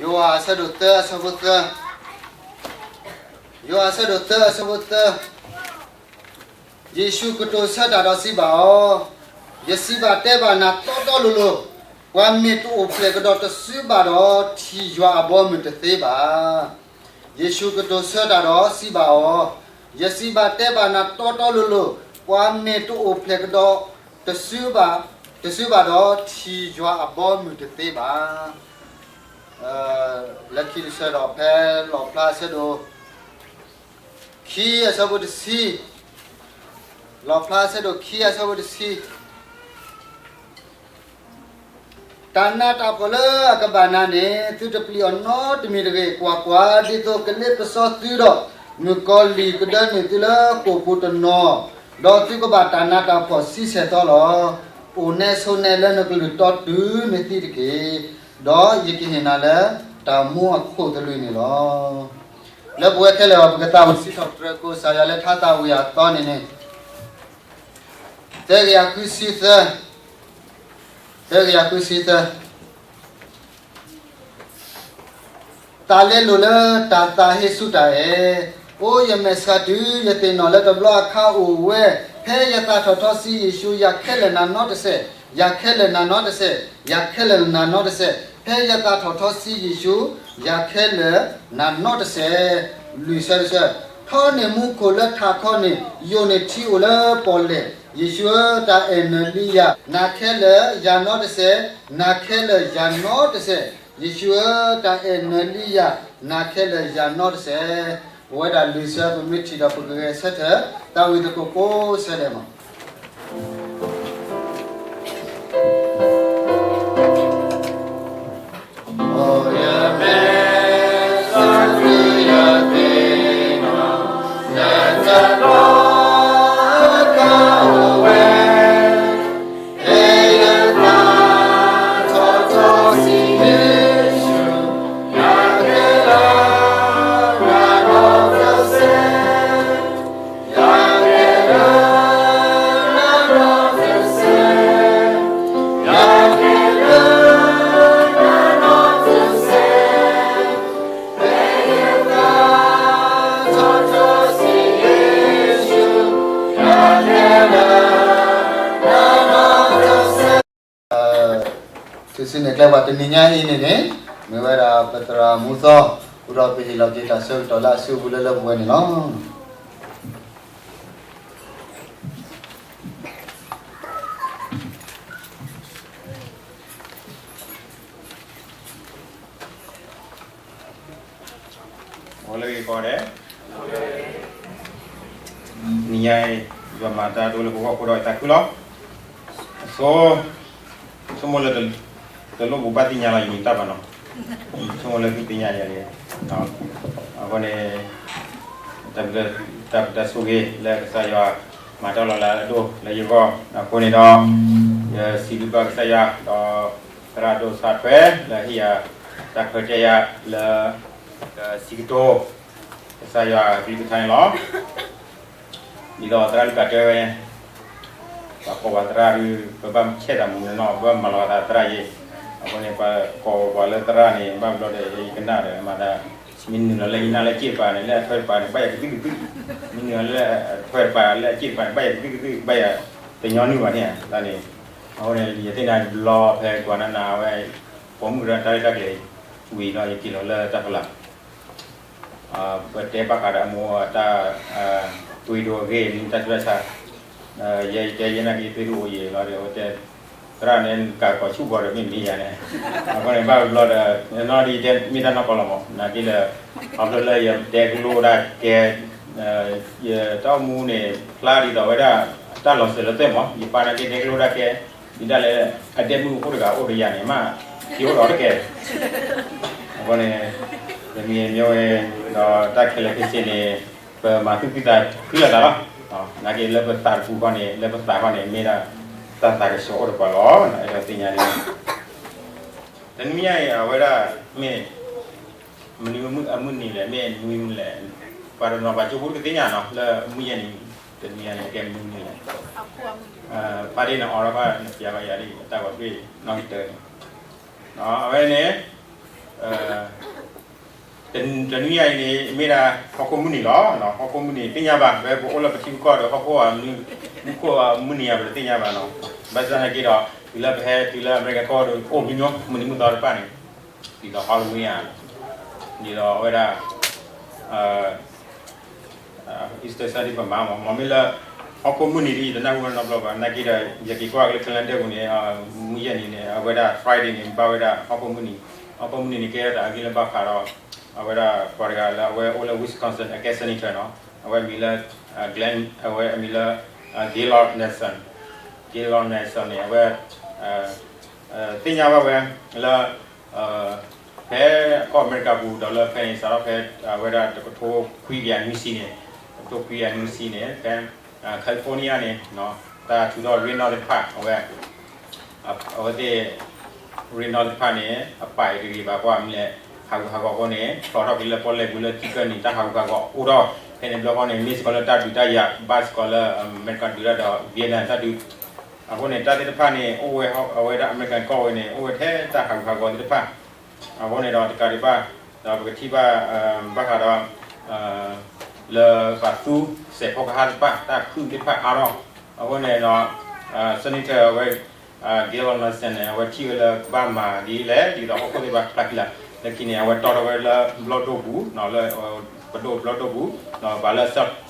ယိၤဟၣ်အဆၢဒိၣ်သၢအဆၢဖိသၢ, ယိၤဟၣ်အဆၢဒိၣ်သၢအဆၢဖိသၢ, ယ့ၣ်ၡူးကတိၤဆၢတၢ်ဒီးစံးဘၣ်အီၤ, ယစံးဘၣ်တဲဘၣ်နၤတီတီလိၤလိၤ, ပှၤမ့ၢ်တအိၣ်ဖျဲၣ်ကဒီးတစုဘၣ်ဒီး ထံၣ်ယွၤအဘီအမုၢ်တသ့ဘၣ်. ယ့ၣ်ၡူးကတိၤဆၢတၢ်ဒီးစံးဘၣ်အီၤ, ယစံးဘၣ်တဲဘၣ်နၤတီတီလိၤလိၤ, ပှၤမ့ၢ်တအိၣ်ဖျဲၣ်ကဒီးတစုဘၣ်, တစုဘၣ်ဒီး ထံၣ်ယွၤအဘီအမုၢ်တသ့ဘၣ်. လၢခံတဆၢဒီး ဖဲလီၣ်ဖျါအဆၢဒိၣ်ခံအဆၢဖိတဆံ, လီၣ်ဖျါအဆၢဒိၣ်ခံအဆၢဖိတဆံ, တၢ်နးတၢ်ဖှီၣ်လၢအကဘၣ်နၤန့ၣ် သုတပျံၤအီၤနီတမံၤတဂ့ၤ. ကွၢ်ကွၢ်, ဒ်သိးကလ့ပစီသုဒီး မုၣ်ကီၤလံၢ်ကဒၢနုာ်သုလၢဃိာ်ပူၤတနီၤ, ဒီးသုကဘၣ်တၢ်နးတၢ်ဖှီၣ်ဆံဆဲၣ်သီလီၤ. အိၣ်နဲဆိးနဲလၢနကလုၢ်တီတုၤနသံတက့ၢ်, ဒီးယကဟ့ၣ်နၤလၢတၢ်မူအခိၣ်သလုးန့ၣ်လီၤ. လၢပဝဲခဲလၢာ်အံၤ ပကသးဝံၣ်စံးထီၣ်ပတြၢၤကစၢ်ယွၤလၢထါသးဝံၣ်အသီန့ၣ်န့ၣ်, သၢကယၤဃုဆံသၢ, သၢကယၤဃုဆံသၢ, တၢ်လဲလိာ်လၢတၢ်သးဟ့ဆူတၢ်အဲၣ်, အိယမဲာ်ဆှးတုၤယသ့ၣ်နီၣ်လၢတဘျီအခါအိၣ်ဝဲ, ဖဲယသးထီၣ်ထီဆံယ့ၣ်ၡူး ယၤခဲလၢာ်နၤနီတစဲး, ယၤခဲလၢာ်နၤနီတစဲး, ယၤခဲလၢာ်နၤနီတစဲး, ဖဲယသးထီၣ်ထီဆံယ့ၣ်ၡူး ယၤခဲလၢာ်နၤနီတစဲး. လွံၢ်ဆၢတဆၢ, ထီန့ၢ်မူခိၣ်လၢထးခီန့ၣ်, ယိာ်န့ၢ်ထံအိၣ်လၢပီၣ်လဲၣ်, ယ့ၣ်ၡူးဧၢ, တၢ်အဲၣ်နၤလံယၤ, နၤခဲလၢာ်ယၤနီတစဲး, နၤခဲလၢာ်ယၤနီတစဲး, ယ့ၣ်ၡူးဧၢ, တၢ်အဲၣ်နၤလံယၤ, နၤခဲလၢာ်ယၤနီတစဲး. ပဝဲဒၣ်လွံၢ်ဆၢပမ့ၢ်ထံၣ်ဒီးပကဂဲၤဆၢထၢၣ် သးဝံၣ်သကိးကိးဆၢဒဲးမး.သုစုန့ၣ်ကျဲပှၤတနံၤညါအံၤန့ၣ်န့ၣ်, မ့ၢ်ဝဲဒၣ်ပသရၣ်မူသီ, အိၣ်ဒီးပဟ့ၣ်လီၤက့ၤတၢ်ဆၢကတီၢ်လၢအစုပူၤလၢလၢပှဲၤပှဲၤန့ၣ်လီၤ. အိၣ်လၢဂ့ၢ်ကီးဒဲး, နံၤညါအံၤ ယွၤမၤတၢ်ဒိလၢပဂီၢ်အဃိဒီးယသးခုလီၤ. အဆိ ဆိကမိၣ်လၢ တလိၣ်ပဘၣ်သ့ၣ်ညါလီၤ ယမံၤတၢ်ဘၣ်နီၤ, ဆိကမိၣ်လၢသုသ့ၣ်ညါယၤလံ. အဃိန့ၣ် တၢ်ပတၢ်ဆိၣ်ဂ့ၤလၢကစၢ်ယွၤမၤတၢ်လီၤလးအဒိၣ်လၢယဂီၢ်အဃိန့ၣ်ဒီး, ယစံးဘျုးဘၣ်ကစၢ်ယွၤ ဒီးသရၣ်ဒိၣ်စးထွဲ လၢဟ့ၣ်ယၤတၢ်ခွဲးတၢ်ယာ်လၢ ကစံးကတိၤ ကစၢ်ယွၤအကလုၢ်ကထါန့ၣ်လီၤ. ဒ်သိးသရၣ်လူၤကၣ်တဲဝဲ ပှၤကိးပှၤသရၣ်ဒုး ပဘၣ်ဆဲးတၢ်မူးနီၢ်နီၢ် ပဘၣ်မၤလီၤသးသရၣ်ယ့ၣ်. အဃိန့ၣ် ပှၤကိးပှၤလၢသရၣ်န့ၣ် ဘၣ်ဘျီဒီး ယကနၣ်ဒီးမၤသး, မ့ၢ်နုာ်လီၤလၢယနၢ်လၢအစ့ၣ်တပၤန့ၣ် လၢအထွဲတပၤန့ၣ် ဘၣ်ယၤကသုၣ်ကသုၣ်, မ့ၢ်နုာ်လီၤလၢအထွဲတပၤလၢအစ့ၣ်တပၤန့ၣ် ဘၣ်ယၤကသုၣ်ကသုၣ် ဘၣ်ယၤတညီနုၢ်ဘၣ်န့ၣ်ဧါန့ၣ်. အဃိန့ၣ် ယသ့ၣ်ညါတဘျီဖဲကွၢ်နးနးဝဲ ပိာ်မုၣ်ကရၢတၢ်ရဲၣ်တၢ်ကျဲၤ ဝံၤဒီးယက့ၤလီၤလၢတၢ်ဖီလာ် ပတဲဘၣ်ဃးဒီးအမိၢ်အတၢ် သွေးတိုးအဂ့ၢ် မ့ၢ်တၢ်ဆူးတၢ်ဆါ, ယဲယတဲယဲနာ်က့ သွေးတိုး အိၣ်ယံာ်လီၤဒီး အဝဲတဲ သရၣ်န့ၣ် ကးကီၤဆူၣ်ကီၤဒီးမ့ၢ်မ့ၢ်ယၤန့ၣ်, အဃိန့ၣ် ဘၣ်ဘျီဒီး နီၢ်ဒ်ယတဲမ့ၢ်တၢ်နီၢ်ကီၢ်လီၤမး နာ်က့လၢ ခီဖျိလၢယတဲကလိဒၣ်ကဲ ယတၢ်အိၣ်မူန့ၣ် ဖျါဒ်သိးဝဲဒၣ် တၢ်လီၤစၢၤလၢသွဲၣ်မး ယပၢ်နာ်က့တဲကလိဒၣ်ကဲ ဒ်ဒၣ်လဲာ် အဒဲမုၣ်အိၣ်တဂၤအိၣ်ဒီးယၤန့ၣ် မ့ၢ်ယအိၣ်ဒီးတကဲ အဃိန့ၣ် တမံၤမ့ၢ်ဝဲ ဒီးတၢ်ခဲလၢာ်ခဲဆ့န့ၣ် ပမၤသူၣ်ခုသးခုလိာ်သးလီၤ. နာ်က့လၢပသးတပူၤဃီန့ၣ် လၢပသးဃီန့ၣ် မ့ၢ်ဒၣ် တၢ်သးကဆှီအိၣ်တပှၤလီၤ အဲၣ်ဒိးသ့ၣ်ညါန့ၣ် တနွံညါအံၤ အဝဲဒၣ် မ့ၢ် မနုၤအမုၢ်နံၤလဲၣ် မ့ၢ်နွံမုၢ်လဲၣ် ပှၤတနီၤပှၤကၠိဖိတသ့ၣ်ညါနီၤ လၢမုၢ်ယဲၢ်နံၤ တနွံညါန့ၣ် ကဲမနုၤမုၢ်နံၤလဲၣ် ဖါဒ့န့ၣ် အီၤဒီးဘၣ်နပျးဘၣ်ယၤဒ်အံၤ တၢ်ဂီၤဖျၢၣ်နီၣ်ဂံၢ်တၢန့ၣ် အဝဲန့ၣ် တနွံအံၤန့ၣ် မ့ၢ်ဒၣ်ဟီၣ်ခိၣ်မုၢ်နံၤလီၤ. ဟီၣ်ခိၣ်မုၢ်နံၤ သ့ၣ်ညါဘၣ် ဖဲပအိၣ်လၢပထံပကီၢ်ဒီး ဟီၣ်ခိၣ်မုၢ်နံၤဧါ ပတသ့ၣ်ညါဘၣ်နီၤ. ဘၣ်ဆၣ်သနာ်က့ဒီး တုၤလၢပဟဲတုၤလၢအမဲရကၤကီၢ်ဒီး အိၣ်မူညီ မုၢ်နံၤမုၢ်သီတဖၣ်န့ၣ် ဒ်သိး Halloween ဧါ, ဒ်သိးအဝဲဒၣ် Easter Sunday ပမၤမး မ့မ့ၢ်လၢ ဟီၣ်ခိၣ်မုၢ်နံၤဒ်အံၤ တနၢ်ဟူဝဲနီတဘျီဘၣ်. သနာ်က့ဒီး ယက့ၤကွၢ်က့ၤလၢ calendar ပူၤန့ၣ် မုၢ်ယဲၢ်နံၤန့ၣ် အဝဲဒၣ် Friday န့ၣ် ဘၣ်ဝဲဒၣ်ဟီၣ်ခိၣ်မုၢ်နံၤ. ဟီၣ်ခိၣ်မုၢ်နံၤန့ၣ် ကဲထီၣ်သးအဂ့ၢ်လၢဘၣ်ဃးဒီး အဝဲဒၣ်ပှၤတဂၤလၢအဝဲအိၣ်လၢ Wisconsin အကဲ senator နီၤ. အဝဲမံၤလၢ Glenn, အဝဲအမံၤလၢ Gaylord Nelson, Gaylord Nelson န့ၣ် အဝဲ သ့ၣ်ညါဘၣ်ဝဲလၢ ဖဲကီၢ်အမဲရကၤပူၤဒီးလၢဖဲန့ၣ် စးထီၣ်ဖဲ အဝဲဒၣ်တကထိခွံကယၤနွံဆံန့ၣ်, တကထိခွံကယၤနွံဆံန့ၣ် ဖဲ California န့ၣ် တၢ်ထုးထီၣ် rhino သ့ၣ်တဖၣ် အဝဲ အဝဲသ့ၣ် rhino သ့ၣ်တဖၣ်န့ၣ် အပာ်အံၤတဂ့ၤဘၣ် ကွၢ်မနုၤလဲၣ် ဟးဂူာ်ဟးဂီၤအဃိန့ၣ် ဖျိးထီၣ်က့ၤလၢပီၣ်လဲၣ်ပူၤလၢထံကၢၢ်နံၤ တၢ်ဟးဂူာ်ဟးဂီၤအိၣ်ထီၣ် ဖဲန့ၣ်ဘျီဃီန့ၣ် မ့ၢ်စ့ၢ်ကီးလၢတၢ်ဒုးတၢ်ယၤ ဘၣ်စ့ၢ်ကီးလၢအမဲရကၤဒုးတၢ်ဒီး Vietnam တၢ်ဒုး အဃိန့ၣ် တၢ်သ့ၣ်တဖၣ်န့ၣ် အိၣ်ဝဲအဝဲဒၣ်အမဲရကၤကီၢ်ဝဲန့ၣ် အိၣ်ဝဲထဲတၢ်ဟးဂူာ်ဟးဂီၤသ့ၣ်တဖၣ် အဃိန့ၣ်ဒီးတကးဒံးဘၣ် ဒီးပကထံၣ်ဘၣ် ဘၣ်ဃးဒီး လၢပှၤသူစဲးဖီကဟၣ်သ့ၣ်တဖၣ် တၢ်ခုၣ်သ့ၣ်တဖၣ်အါထီၣ် အဃိန့ၣ်ဒီး Senator အဝဲ Gaylord Nelson န့ၣ် အဝဲထံၣ်ဝဲလၢကဘၣ်မၤဒ်လဲၣ် ဒ်သိးဟီၣ်ခိၣ်သ့ၣ်တဖၣ်ဖျါကံလၤ လၢခံန့ၣ် အဝဲတီထီၣ်ဝဲလၢဘျီၣ်ဒိၣ်ပူၤ လၢပဒိၣ်ဘျီၣ်ဒိၣ်ပူၤ ပှၤလၢဆီၣ်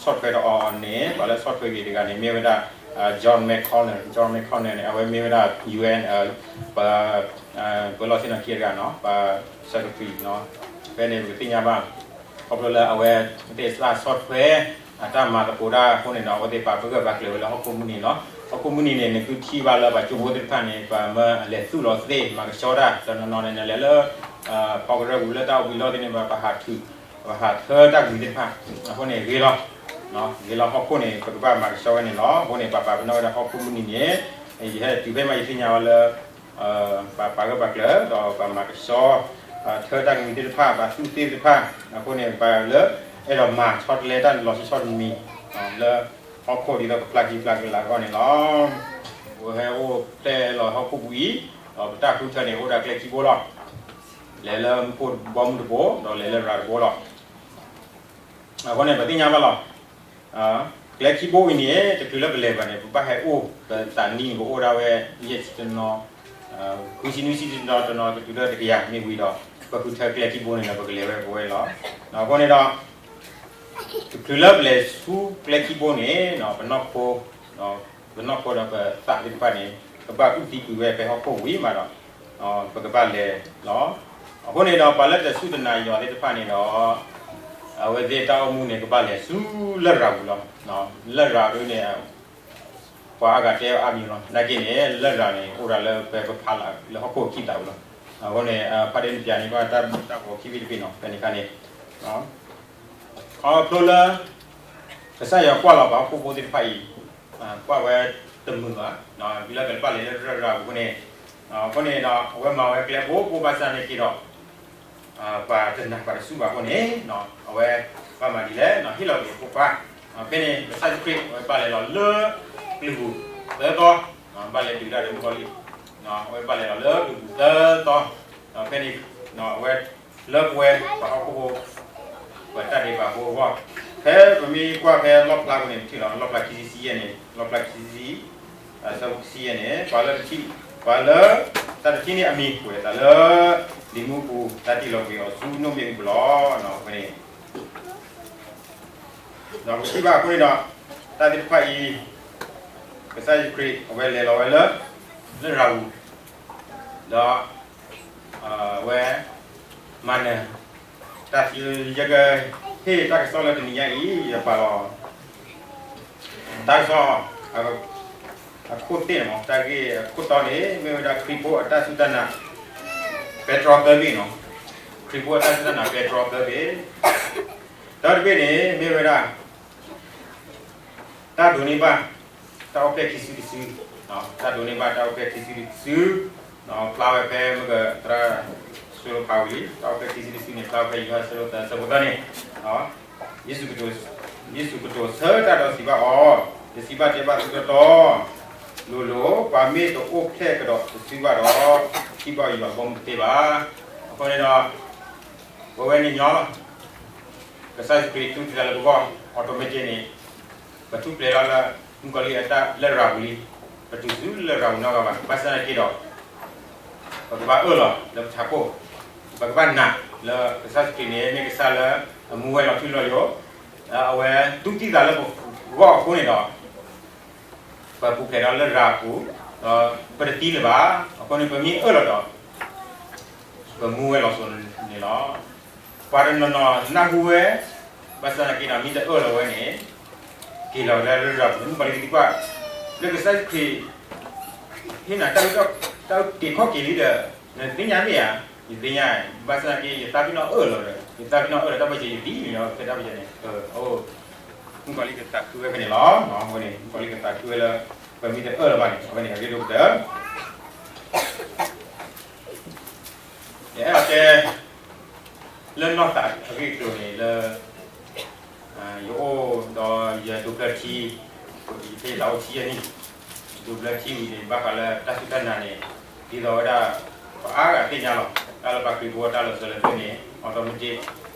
ထွဲဒီးအီၤန့ၣ် ပှၤလၢဆီၣ်ထွဲက့ၤတဂၤန့ၣ် မ့ၢ်ဝဲဒၣ် John McConnell, John McConnell န့ၣ် အဝဲမ့ၢ်ဝဲဒၣ် UN ပ ပှၤလီၢ်ဆ့ၣ်နီၤခံတဂၤနီၤ ပှၤ secretary နီၤ ဖဲန့ၣ်ပကသ့ၣ်ညါဘၣ် ခီဖျိလၢအဝဲသ့ၣ်တၢ်ဆီၣ်ထွဲ အတၢ်မၤသကိးတၢ်အဃိန့ၣ်ဒီး အဝဲသ့ၣ်ပာ်ပဂၢၢ်ပာ်ကျၢၤဝဲလၢဟီၣ်ခိၣ်မုၢ်နံၤလီၤ. ဟီၣ်ခိၣ်မုၢ်နံၤန့ၣ် နသုထံၣ်ဘၣ်လၢပှၤကၠိဖိသ့ၣ်တဖၣ်န့ၣ် ပှၤမၢလဲၤသူၣ်လီၤသ့ၣ် မၤကဆှီတၢ် တနီၤနီၤန့ၣ် နလဲၤလၢ ဖီကရၢပူၤလၢတၢ်အိၣ်ဘှံးလီၢ်သ့ၣ်န့ၣ် ပှၤဟးထုး ပှၤဟးထၢတၢ်ဂုၤသ့ၣ်တဖၣ် အဃိန့ၣ်ဂ့ၤလီၤ ဂ့ၤလီၤဟီၣ်ခိၣ်န့ၣ် ပကဘၣ်မၤကဆှီဝဲန့ၣ်လီၤ. အဃိန့ၣ် ပှၤပာ်ပနီၣ်ဝဲဒၣ်ဟီၣ်ခိၣ်မုၢ်နံၤန့ၣ် ယဟဲတုၤဖဲမးယသ့ၣ်ညါဝဲလၢ ပှၤပာ်ဂၢၢ်ပာ်ကျၢၤ ဒီးပှၤမၤကဆှီ ထၢတၢ်ဂုၤသ့ၣ်တဖၣ် ပှၤသူၣ်သ့ၣ်တဖၣ် အဃိန့ၣ် ပှၤလၢ အဲၣ်ဒိးမၤဆီတလဲတၢ်လီၤဆီဆီတမံၤ လၢဟီၣ်ခိၣ်ဒ်သိးကဖျါခံဖျါကလၤအဂီၢ်န့ၣ်လီၤ. ပဟဲအိၣ်ဖျဲၣ်လီၤဟီၣ်ခိၣ်ပူၤအံၤ ဒီးပတၢ်ဃုထၢန့ၣ် အိၣ်ဒၣ်ကျဲခံဘိလီၤ. လဲၤလၢမူခိၣ်ဘီမုၢ်တဘိ ဒီးလဲၤလၢရၤတဘိလီၤ. အဃိန့ၣ် ပသ့ၣ်ညါဘၣ်လီၤ. ကျဲခံဘိအံၤန့ၣ် တချုးလၢပလဲၤဘၣ်န့ၣ် ပဘၣ်ဟဲအိၣ် ပသးနံၣ်န့ၣ် ပအိၣ်ဒၣ်ဝဲ ယဲၢ်ဆံတနီၤ ဃုဆံနွံဆံတနီၤတနီၤ တချုးလၢတကယၤမ့ၢ်ဝံၤဒီး ပဃုထၢကျဲခံဘိန့ၣ်ဒီး ပကလဲၤဝဲပဝဲလီၤ. အဃိန့ၣ်ဒီး တချုးလၢပလဲၤဆူကျဲခံဘိန့ၣ် ပနီၢ်ခိ ပနီၢ်ခိဒီးပသးသ့ၣ်တဖၣ်န့ၣ် ကဘၣ်အုၣ်သံကွံာ်ဝဲဖဲဟီၣ်ခိၣ်ဝံၤမးဒီး ပကဘၣ်လဲၤလီၤ. အဃိန့ၣ်ဒီး ပှၤလၢတစူၢ်တနာ်ယွၤသ့ၣ်တဖၣ်န့ၣ်ဒီး အဝဲသ့ၣ်တၢ်အိၣ်မူန့ၣ် ကဘၣ်လဲၤဆူလရာ်ပူၤလီၤ. လရာ်ဒ်န့ၣ် ပှၤအါဂၤတဲအါမံၤလီၤ. နာ်က့န့ၣ် လရာ်န့ၣ် အိၣ်ဒၣ်လၢဖဲပဖးလၢဟီၣ်ခိၣ်ခံသးပူၤလီၤ. အဃိန့ၣ် ဖးဒ့နပျးန့ၣ် တၢ်ဘီခံဘ့ၣ်တဘ့ၣ်နီၤ ဖဲန့ၣ်ခါန့ၣ် ခီဖျိလၢ ကစၢ်ယွၤကွၢ်လီၤပှၤဟီၣ်ခိၣ်ဖိသ့ၣ်တဖၣ်အံၤ ကွၢ်ဝဲတမုာ်ဘၣ် လၢကဘၣ်လဲၤလၢလရာ်ပူၤအဃိန့ၣ် အဃိန့ၣ်ဒီး အဝဲမၤဝဲကျဲဘိဘိဘၣ်ဆၣ်န့ၣ်က့ၤဒီး ပှၤတနာ်ပှၤတစူၢ်ဘၣ်အဃိန့ၣ် အဝဲဘၣ်မၤဒ်လဲၣ် ဟ့ၣ်လီၤက့ၤအဖိခွါ ဖဲန့ၣ် ကစၢ်ယ့ၣ်ၡူးခရံာ် အဝဲဘၣ်လဲၤလီၤလၢကလုာ်ပူၤသၢသီ ဘၣ်လဲၤဒုးတၢ်ဒီးမုၣ်ကီၤလံၢ် အဝဲဘၣ်လဲၤလီၤလၢကလုာ်ပူၤသၢသီ ဖဲန့ၣ် အဝဲလၢပဝဲပှၤဟီၣ်ခိၣ်ဖိ ပတၢ်ဒဲးဘးဖိအဂီၢ် ဖဲပမ့ၢ်ကွၢ်ဖဲလီၣ်ဖျါပူၤန့ၣ် ပထံၣ်လီၤ လီၣ်ဖျါခံဆံဆံယဲၢ်န့ၣ် လီၣ်ဖျါခံဆံဆံ အဆၢဖိခံဆံယဲၢ်န့ၣ် ပှၤလၢတထံၣ် ပှၤလၢတၢ်တထံၣ်န့ၢ်အမံၤ ပဝဲသးလၢ လံာ်မူပူၤ တၢ်တ့ၢ်လီၤကွံာ်အီၤဆူနိၣ်မ့ၣ်အူပူၤလီၤ. ဖဲန့ၣ် ဒီးပထံၣ်ဘၣ်အဃိန့ၣ်ဒီး တၢ်သ့ၣ်တဖၣ်အံၤ ကစၢ်ယ့ၣ်ၡူးခရံာ် အဝဲလဲၤလီၤဝဲလၢ လရာ်ပူၤ ဒီး အဝဲ မၤနၢၤ တၢ်သံ ယကဟ့ၣ်တၢ်ကစီၣ်လၢတနံၤညါအံၤ ယပာ်လီၤ တၢ်ကစီၣ် အခိၣ်သ့ၣ်န့ၣ်မ့ၢ် တၢ်ဂ့ၢ်အခိၣ်တီန့ၣ် မ့ၢ်ဝဲဒၣ်ခရံာ်ဖိအတၢ်စူၢ်တၢ်နာ် ပဲတြီသၢဘ့ၣ်နီၤ ခရံာ်ဖိအတၢ်စူၢ်တၢ်နာ် ပဲတြီသၢဘ့ၣ် တၢ်တဘ့ၣ်န့ၣ် မ့ၢ်ဝဲဒၣ် တၢ်ဒိးန့ၢ်ဘၣ် တၢ်အိၣ်ဖျဲၣ်ခံစုတစု တၢ်ဒိးန့ၢ်ဘၣ်တၢ်အိၣ်ဖျဲၣ်ခံစုတစု ဖျါဝဲဖဲမ့ၢ်ကသရၣ် ဆိလၢဖးဝံၤလံ တၢ်အိၣ်ဖျဲၣ်ခံစုတစုန့ၣ် ဖျါဝဲဖဲယိၤဟၣ်အဆၢဒိၣ်သၢ အဆၢဖိသၢန့ၣ် ယ့ၣ်ၡူးကတိၤဆၢတၢ်ဒီးစံးဘၣ်အီၤ, ယစံးဘၣ်တဲဘၣ်သုတီတီ, လိၤလိၤ, ပှၤမ့ၢ်တအိၣ်ဖျဲၣ်ကဒီးတစုဘၣ်ဒီး ထံၣ်ဘၣ်ယွၤဘီမုၢ်တသ့ဘၣ်. အဃိန့ၣ်ဒီး ပဝဲန့ၣ်ညီလီၤ. ကစၢ်ယ့ၣ်ၡူးခရံာ်သူတံၢ်သးလၢပဂီၢ် automatic န့ၣ် ပထူၣ်ဖျဲးလီၤလၢ မုၣ်ကီၤလံၢ်အတၢ်လရာ်ပူၤလံ. ပတုၤဆူလရာ်ပူၤနီတဂၤဘၣ်. ဘၣ်ဆၣ်သနာ်က့ဒီး ပကဘၣ်အၢၣ်လီၤလၢပထးခိၣ်, ပကဘၣ်နာ်လၢကစၢ်ယ့ၣ်ၡူးခရံာ်န့ၣ် မ့ၢ်ကစၢ်လၢအမူဝဲလီၤထူလီၤယိာ်, ဒီးအဝဲသူတံၢ်သးလၢပဂီၢ်အဃိန့ၣ်ဒီး ပပူၤဖျဲးဒီးလရာ်ပူၤ, ဒီးပတသံလၢၤဘၣ်. အဃိန့ၣ် ပမ့ၢ်အၢၣ်လီၤဒီး ပမူဝဲလီၤစိၤန့ၣ်လီၤ. ပှၤတနီၤနီၤနၢ်ဟူဝဲ, ဘၣ်ဆၣ်သနာ်က့ဒီး မ့ၢ်တအၢၣ်လီၤဝဲန့ၣ် က့ၤလီၤဝဲဒၣ်လၢလရာ်ပူၤ. မုၣ်ကီၤလံၢ်ကသံကွၢ် လၢကစၢ်ယ့ၣ်ၡူးခရံာ် ဟ့ၣ်နၤတၢ်အုၣ်က့ၤခီၣ်က့ၤလံဒီး နသ့ၣ်ညါမ့ၢ်ဧါ. ယသ့ၣ်ညါ, ဘၣ်ဆၣ်သနာ်က့ ယသးပ့ၤနီၣ်အၢၣ်လီၤဒီး ယသးပ့ၤနီၣ်အၢၣ်လီၤတၢ်ဘၣ်ယဲ ယသံန့ၣ်လီၤ ဖဲတၢ်ဘၣ်ယဲန့ၣ် မုၣ်ကီၤလံၢ်ကသးခုဝဲဖဲန့ၣ်လီၤ. အဝဲန့ၣ် မုၣ်ကီၤလံၢ်ကသးခုဝဲလၢ ပမ့ၢ်တအၢၣ်လီၤဘၣ်န့ၣ် အဝဲန့ၣ်အရ့ဒိၣ်ကတၢၢ် ယအဲၣ်ဒိးတဲ လၢနီၢ်သးအဂ့ၢ်အကျိၤန့ၣ်လၢ ယအိၣ်ဒီးယဒိးဘျၢထံ, ယဖဲယသးအိၣ်ထံယဲၢ်နံၣ်, ဒိးဘျၢထံဝံၤန့ၣ် ဘၣ်ဃးလၢတၢ်စူၢ်တၢ်နာ်န့ၣ် ဒ်သိးဝဲဒၣ် ပှၤအါဂၤသ့ၣ်ညါလီၤ. တၢ်လၢပှၤခရံာ်ဖိတၢ်လီၤစၢၤလီၤသွဲၣ်န့ၣ် automatic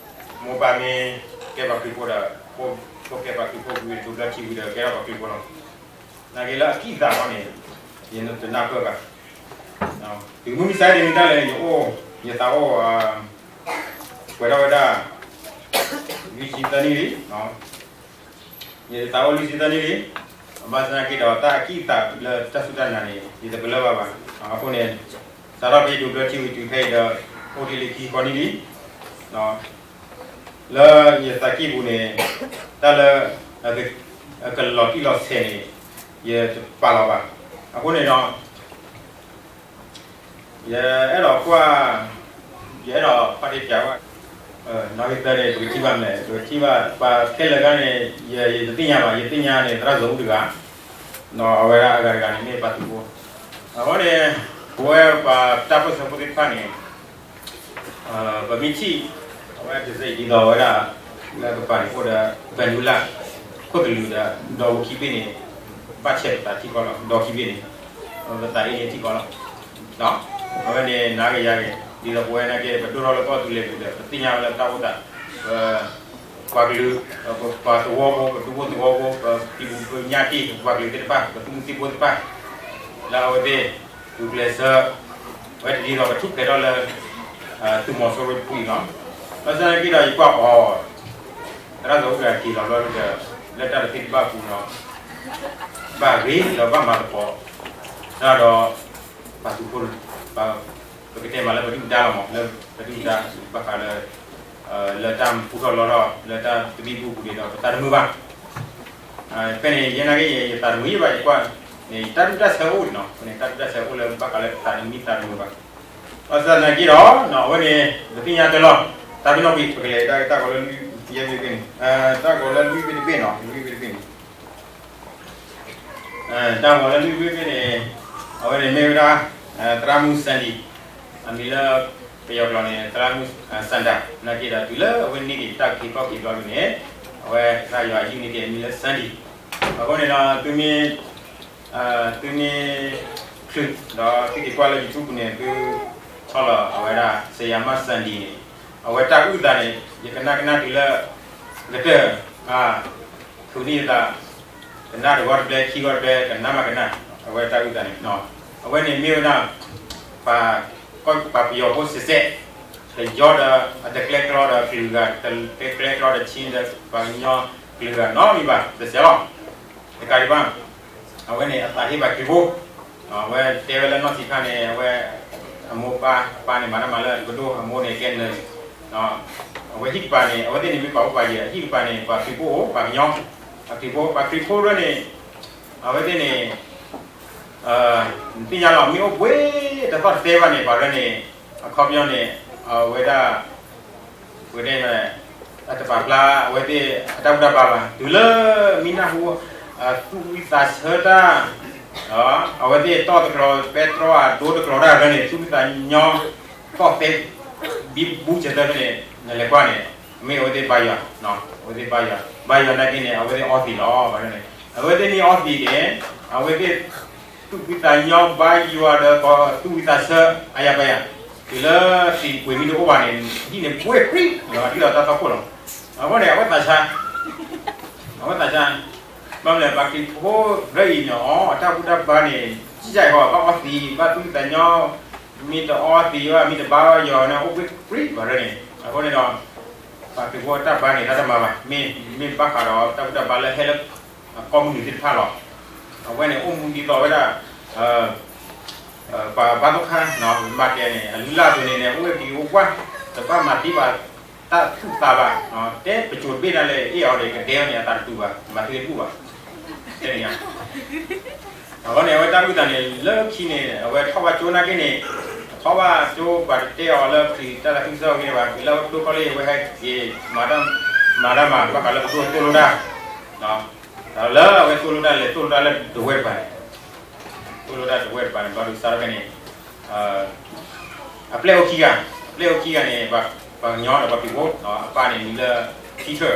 မိၢ်ပၢ်မ့ၢ်ကဲပှၤခရံာ်ဖိဒီး ဖိကဲပှၤခရံာ်ဖိဝံၤ ဒိးဘျၢထံဝံၤဒီးကဲထီၣ်ပှၤခရံာ်ဖိလီၤ. နာ်က့လၢအကံၢ်အသးအဂီၢ်န့ၣ် ယတနၢ်ပၢၢ်ဘၣ်. တုၤမုၢ်မဆါတနံၤတၢ်လဲၣ်န့ၣ် ယအိၣ် ယသးအိၣ် ပှဲၤထီၣ်ဝဲဒၣ် လွံၢ်ဆံသၢနံၣ်လံ. ယသးအိၣ်လွံၢ်ဆံသၢနံၣ်လံ. ဘၣ်ဆၣ်သနာ်က့ဒီး တၢ်အကံၢ်အသးလၢတၢ်စူၢ်တၢ်နာ်န့ၣ် ယတပလၢၢ်ဘၣ်ဘၣ်. အဃိန့ၣ် စးထီၣ်ဖဲယဒိးဘျၢထံဝံၤတုၤဖဲအံၤဒီး အိၣ်တ့ၢ်လံခံဆံဃိးနံၣ်လံ. လၢယသးကံၢ်ပူၤန့ၣ် တၢ်လၢ အကလီၤတံၢ်လီၤဆဲးန့ၣ် ယတပာ်လီၤဘၣ်. အဃိန့ၣ်ဒီး ယအဲၣ်ဒိးကွၢ် ယအဲၣ်ဒိးကွၢ်တ့ၢ်ပျးဝဲ နီၣ်ဂံၢ်သၢန့ၣ် ပကထံၣ်ဘၣ်မလဲၣ်, ပကထံၣ်ဘၣ် ပှၤခဲလၢာ်ဂၤန့ၣ် ယတသ့ၣ်ညါဘၣ်. ယသ့ၣ်ညါန့ၣ် သရၣ်စီၤအူတဂၤ, ဒီးအဝဲဒၣ်အဂၤတဂၤန့ၣ် မ့ၢ်ပှၤသုးဖိ. အဃိန့ၣ် ပဝဲပှၤတၢ်ပၢၢ်ဆၢဖိသ့ၣ်တဖၣ်န့ၣ် ပမ့ၢ်ထံၣ် အဝဲဒၣ်တစဲးဒ်သိးဝဲဒၣ် လၢကပၤန့ၣ်အိၣ်ဒီး ပလူလၢ် ခိၣ်သလုးဒီး ဒီဝူခံဘ့ၣ်န့ၣ် ဘၣ်ဆဲးပသးထံကီၢ်လီၤ. ဒီခံဘ့ၣ်န့ၣ် ပသးအ့ၣ်န့ၣ်ထံကီၢ်လီၤ. အဝဲန့ၣ်နၤက့ၤယၤက့ၤ ဒ်သိးပဝဲနာ်က့ ပဒိၣ်ထီၣ်လၢကီၢ်သူလ့ၤပူၤဒီး ပသ့ၣ်ညါဝဲလၢတၢ်အိၣ်သး ပ ပှၤကလုာ် ပပှၤသဝီဖိ ပဒူဖိသဝီဖိ ပပံၤပညၣ်တ့ၢ် ပပှၤကလုာ်သ့ၣ်တဖၣ် ပသူၣ်မုၢ်သံၣ်ဘိသ့ၣ်တဖၣ် လၢအဝဲသ့ၣ် ဂုာ်ကျဲးစၢး အဝဲတဒ်သိးပထူၣ်ဖျဲးထီၣ်လၢ သုးမီၤစိရိၤတဖုအံၤလီၤ. ဘၣ်ဆၣ်သနာ်က့ဒီး ယကွၢ်အီၤ သရၣ်စီၤအူတဂၤက့ၤလီၤဘျီဒီး လၢတၢ်တသ့တဘၣ်ပူၤဒီး ဘၣ်ဂ့ၤဒီးဘၣ်မၤသကိး တၢ်ဒီး ပှၤသုးဖိ ပကတဲမးလၢပဒုၣ်ပဒါလီၤမး လၢပဒုၣ်ပဒါ ဘၣ်ဃးလၢ လၢတၢ်ပူထီၣ်လီထီၣ် လၢတၢ်သဘံၣ်ဘုၣ်ပူၤန့ၣ်ဒီး ပသးတမုာ်ဘၣ်. ဖဲန့ၣ် ယဲနာ်က့ ယသးတမုာ်ယဲဘၣ် ယကွၢ်န့ၣ် ယတၢ်ဒူၣ်တၢ်ဆၢအိၣ်န့ၣ်နီၤ ဖဲန့ၣ် တၢ်ဒူၣ်တၢ်ဆၢအိၣ်လၢဘၣ်ဃးလၢသးတမံသးတမုာ်ဘၣ်. ဘၣ်ဆၣ်သနာ်က့ဒီး အဝဲန့ၣ် ပသ့ၣ်ညါတၢ်လီၤ တၢ်ပ့ၤနီၣ်ကွံာ် ပကလဲၤတၢ်ဂ့ၢ်တၢ်ဂီၤလၢလွံၢ်ယဲၢ်ဘ့ၣ်တဘ့ၣ်န့ၣ် တၢ်ဂီၤလၢလွံၢ်ဘ့ၣ်တဘ့ၣ်နီၤ လွံၢ်ဘ့ၣ်တဘ့ၣ်န့ၣ် တၢ်ဂီၤလၢလွံၢ်ဘ့ၣ်တဘ့ၣ်န့ၣ် အဝဲန့ၣ်မ့ၢ်ဝဲဒၣ် သရၣ်မုၣ် Sandy အမံၤလၢ ပယီၤကျိာ်န့ၣ် သရၣ်မုၣ် Sandra နာ်က့ဒီး တုၤလၢအဝဲန့ၢ်က့ၤတၢ်က့ၤခီၣ်က့ၤဘျီဒ်န့ၣ် အဝဲကစၢ်ယွၤဟံးန့ၢ်က့ၤအမံၤလၢ Sandy. အဃိန့ၣ်ဒီး သုမ့ၢ် သုမ့ၢ် ချုး ဒီးသုက့ၤကွၢ်လၢ YouTube န့ၣ် သုဆီၣ်လီၤအဝဲဒၣ် စယၤမၢ် Sandy န့ၣ် အဝဲတၢ်အုၣ်သးန့ၣ် ယကနၣ်ကနၣ်တုၤလၢ ကတၢၢ် အါ ထုးန့ၢ်ယသး ကနၣ်တဂီၢ်တဘျဲ ခံဂီၢ်တဘျဲ ကနၣ်မးကနၣ် အဝဲတၢ်အုၣ်သးန့ၣ် အဝဲန့ၣ်မ့ၢ်ဝဲဒၣ် ပှၤ ကီၢ်ပှၤပယီၤဖိစဲးစဲး တယီဒီး အတကျဲကျီဒီးကလုာ်ဂၤ တကျဲကျီဒီး ချင်း ဒီးပှၤကညီကလုာ်ဂၤနီတမံၤဘၣ် စဲးစဲးလီၤ. တကးဒံးဘၣ် အဝဲန့ၣ်အသးဟ့ၣ်ပှၤခရံာ်ဖိ အဝဲတဲဝဲလၢနီၢ်ဆံးခါန့ၣ် အဝဲ အမိၢ်ပၢ် အပၢ်န့ၣ် မၤတၢ်မၤလၢကဒိၣ် အမိၢ်န့ၣ်ကဲ nurse အဝဲဟံၣ်ကပၤန့ၣ် အဝဲသ့ၣ်န့ၣ်မ့ၢ်ပှၤအိၣ်ပှၤယၢၤ ဟံၣ်ကပၤန့ၣ် ပှၤခရံာ်ဖိအိၣ် ပှၤကညီ ပှၤခရံာ်ဖိ ပှၤခရံာ်ဖိရၢန့ၣ် အဝဲသ့ၣ်န့ၣ် နသ့ၣ်ညါလီၤ မ့ၢ်အိၣ်ပှဲၤတသီၣ်တသဲဘၣ်န့ၣ် ပှၤရၢန့ၣ် အခီပညီန့ၣ် အဝဲဒၣ် ပကတဲ အတပာ်ဖျါအဝဲသ့ၣ်အတၢ်ဘူၣ်တၢ်ဘါဘၣ် တုၤလၢမ့ၢ်နၢ်ဟူ သူၣ်ဝံသးဆၢတၢ် အဝဲသ့ၣ်တီၣ်တကျိၤ ပဲတြီအဒိတကျိၤတၢ်ရၢန့ၣ် သူၣ်ဝံသးညီ သီၣ်သဲ ဘံဘူဆဲးသၢဖဲန့ၣ် နလဲၤကွၢ်န့ၣ် မ့ၢ်အဝဲသ့ၣ်ဘါယွၤ အဝဲသ့ၣ်ဘါယွၤ ဘါယွၤနာ်က့န့ၣ် အဝဲသ့ၣ်အီသံးလီၤ ဘၣ်န့ၣ် အဝဲသ့ၣ်မ့ၢ်အီသံးန့ၣ် အဝဲသ့ၣ် သူၣ်ဝံသးညီဘါယွၤဒီး သူၣ်ဝံသးဆၢ အါယၤပါယၤ တုၤလၢသံးပှ့ၤမံတအိၣ်ဘၣ်န့ၣ် ဟံၣ်န့ၣ်ပှ့ၤပြံလီၤ ဒ်သိးတၢ်သီခိၣ်လီၤ. အဃိန့ၣ် အဝဲသးဆါ, အဝဲသးဆါ, ဘၣ်မနုၤလဲၣ် ပှၤခရံာ်ဖိရၢအံၤန့ၣ် အတၢ်ဘူၣ်တၢ်ဘါန့ၣ် ကၠံၣ်ယါအံၤဃီ ဘၣ်အီသံး ဘၣ်သူၣ်သးညီ, မ့ၢ်တအီသံးဘၣ် မ့ၢ်တဘါယွၤန့ၣ် အိၣ်ပှ့ၤပြံဘၣ်ရၢန့ၣ် အဃိန့ၣ်ဒီး ပှၤခရံာ်ဖိအတၢ်ဘါန့ၣ် တၢ်တမၤဘၣ်, မ့ၢ်မ့ၢ်ဘၣ်ဃးဒီးတၢ်ဘူၣ်တၢ်ဘါလၢဟဲလၢ ကီၢ်မုၢ်နုာ်သ့ၣ်တဖၣ်လီၤ. အဝဲန့ၣ်အိၣ်မူဒ်သိးဝဲဒၣ် ပှၤဘါသီခါ မၤတဲန့ၣ် အလုၢ်အလၢ်အသိးန့ၣ်န့ၣ် အိၣ်ဝဲက့ၤအိၣ်ကွၢ်, တဘၣ်မၤသံဘၣ်တၢ်သူၣ်သးဘၣ်, တဲပစိၤတဘ့ၣ်ဒၣ်လဲာ် အ့ၣ်အီၤဒီးကဒဲအီၤန့ၣ် အသးတတူာ်ဘၣ်, မၤသံတဘူၣ်ဘၣ်, တဲန့ၣ် အဃိန့ၣ် အဝဲတၢ်ဘူၣ်တၢ်ဘါန့ၣ် လၢခံန့ၣ် အဝဲထီၣ်ဘၣ်ကၠိနာ်က့န့ၣ်, ထီၣ်ဘၣ်ကၠိပှၤတတဲအီၤလၢခရံာ်တၢ်သးခုကစီၣ်ဂ့ၤဘၣ်, လၢအဝဲကျိခီလၢအဝဲဟဲက့ၤ မၤတၢ်မၤ ဘၣ်ဃးလၢပဒိၣ်သိၣ်လိတၢ်, လၢအဝဲသိၣ်လိတၢ်လဲၤသိၣ်လိတၢ်လၢဒဝဲၢ်တပၤန့ၣ်, သိၣ်လိတၢ်ဒဝဲၢ်တပၤန့ၣ် ဘျီဒုးစးထီၣ်ဖဲန့ၣ် အပျဲၢ်အိၣ်ခံဂၤ, အပျဲၢ်အိၣ်ခံဂၤန့ၣ် ပှၤကညီဒီးပှၤခရံာ်ဖိ, အပၢ်န့ၣ်မံၤလၢ Peter,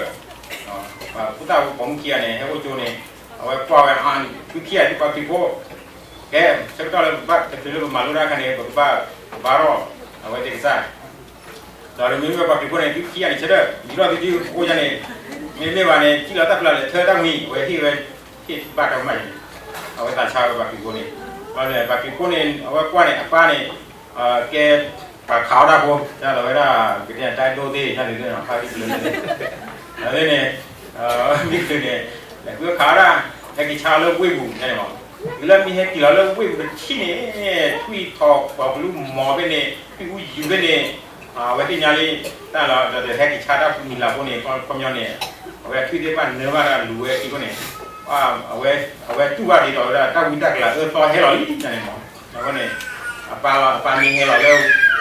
ဖိသၣ်ပိာ်မုၣ်ခံဂၤန့ၣ် ဟဲအိၣ်ကၠိန့ၣ်, အဝဲကွၢ်ဝဲအါ, သုခံဂၤဒ်ပှၤခရံာ်ဖိ, ကဲ, ဆၢကတီၢ်လၢပဘၣ်တချုးလၢပမၤလိတၢ်အခါန့ၣ် ပကဘၣ်ကဘါထီၣ် အဝဲသ့ၣ်ကစၢ်, ဒီးမ့မ့ၢ်ပှၤခရံာ်ဖိန့ၣ် သုခံဂၤန့ၣ် ဆၢထၢၣ် ယူၤထီၣ်သုဒုအိၣ်ယါန့ၣ်, မ့မ့ၢ်ဘၣ်န့ၣ် ထံၣ်လီၤတၢ်ပျၢ်လဲၤထၢတၢ်မှံၤ အဝဲဟ့ၣ်ဝဲ, ဟ့ၣ်ဘၣ်တၢ်မၤအံၤန့ၣ်, အဝဲသးဆါဝဲပှၤခရံာ်ဖိန့ၣ်, ပှၤခရံာ်ဖိန့ၣ် အဝဲကွၢ်န့ၣ် အပၢ်န့ၣ် ကဲ, ပှၤခးအီၣ်တၢ်ဖိ တၢ်လီၤဝဲဒၣ် ကတဲတၢ်ဒိၣ်သ့ၣ်ညါန့ၣ် ဖးဒိၣ်ပလၢၤန့ၣ်, အဝဲန့ၣ်, မ့ၢ်ကလုာ်န့ၣ်, လဲၤဃုခးအီၣ်တၢ်, ဟဲက့ၤဆါလၢဝ့ၢ်ပူၤန့ၣ်မး, တုၤလၢမ့ၢ်ဟဲက့ၤလီၤလၢဝ့ၢ်ပူၤတထံၣ်န့ၣ်, ထွံၣ်ထီၣ်ပှၤကလူးမီၤဖဲန့ၣ်, ထွံၣ်အူယူၤဖဲန့ၣ်, အဝဲသ့ၣ်ညါလံ, တၢ်လီၤဒီးဟဲက့ၤဆါတၢ်မံၤလၢ်ဖိန့ၣ် ခီပညီန့ၣ်, အဝဲထွံၣ်သ့ၣ်တဖၣ်နၢဘၣ်တၢ်လူၤဝဲခံခိၣ်န့ၣ်, အဝဲတူၢ်ဘၣ်ဒ်သိးဝဲဒၣ်တၢ်ဝံတၢ်ကလၤအၢသီဟဲလီၤလံန့ၣ်မး, အဃိန့ၣ်, အပၢ်လီၤ အပၢ်မ့ၢ်ဟဲလီၤလၢ,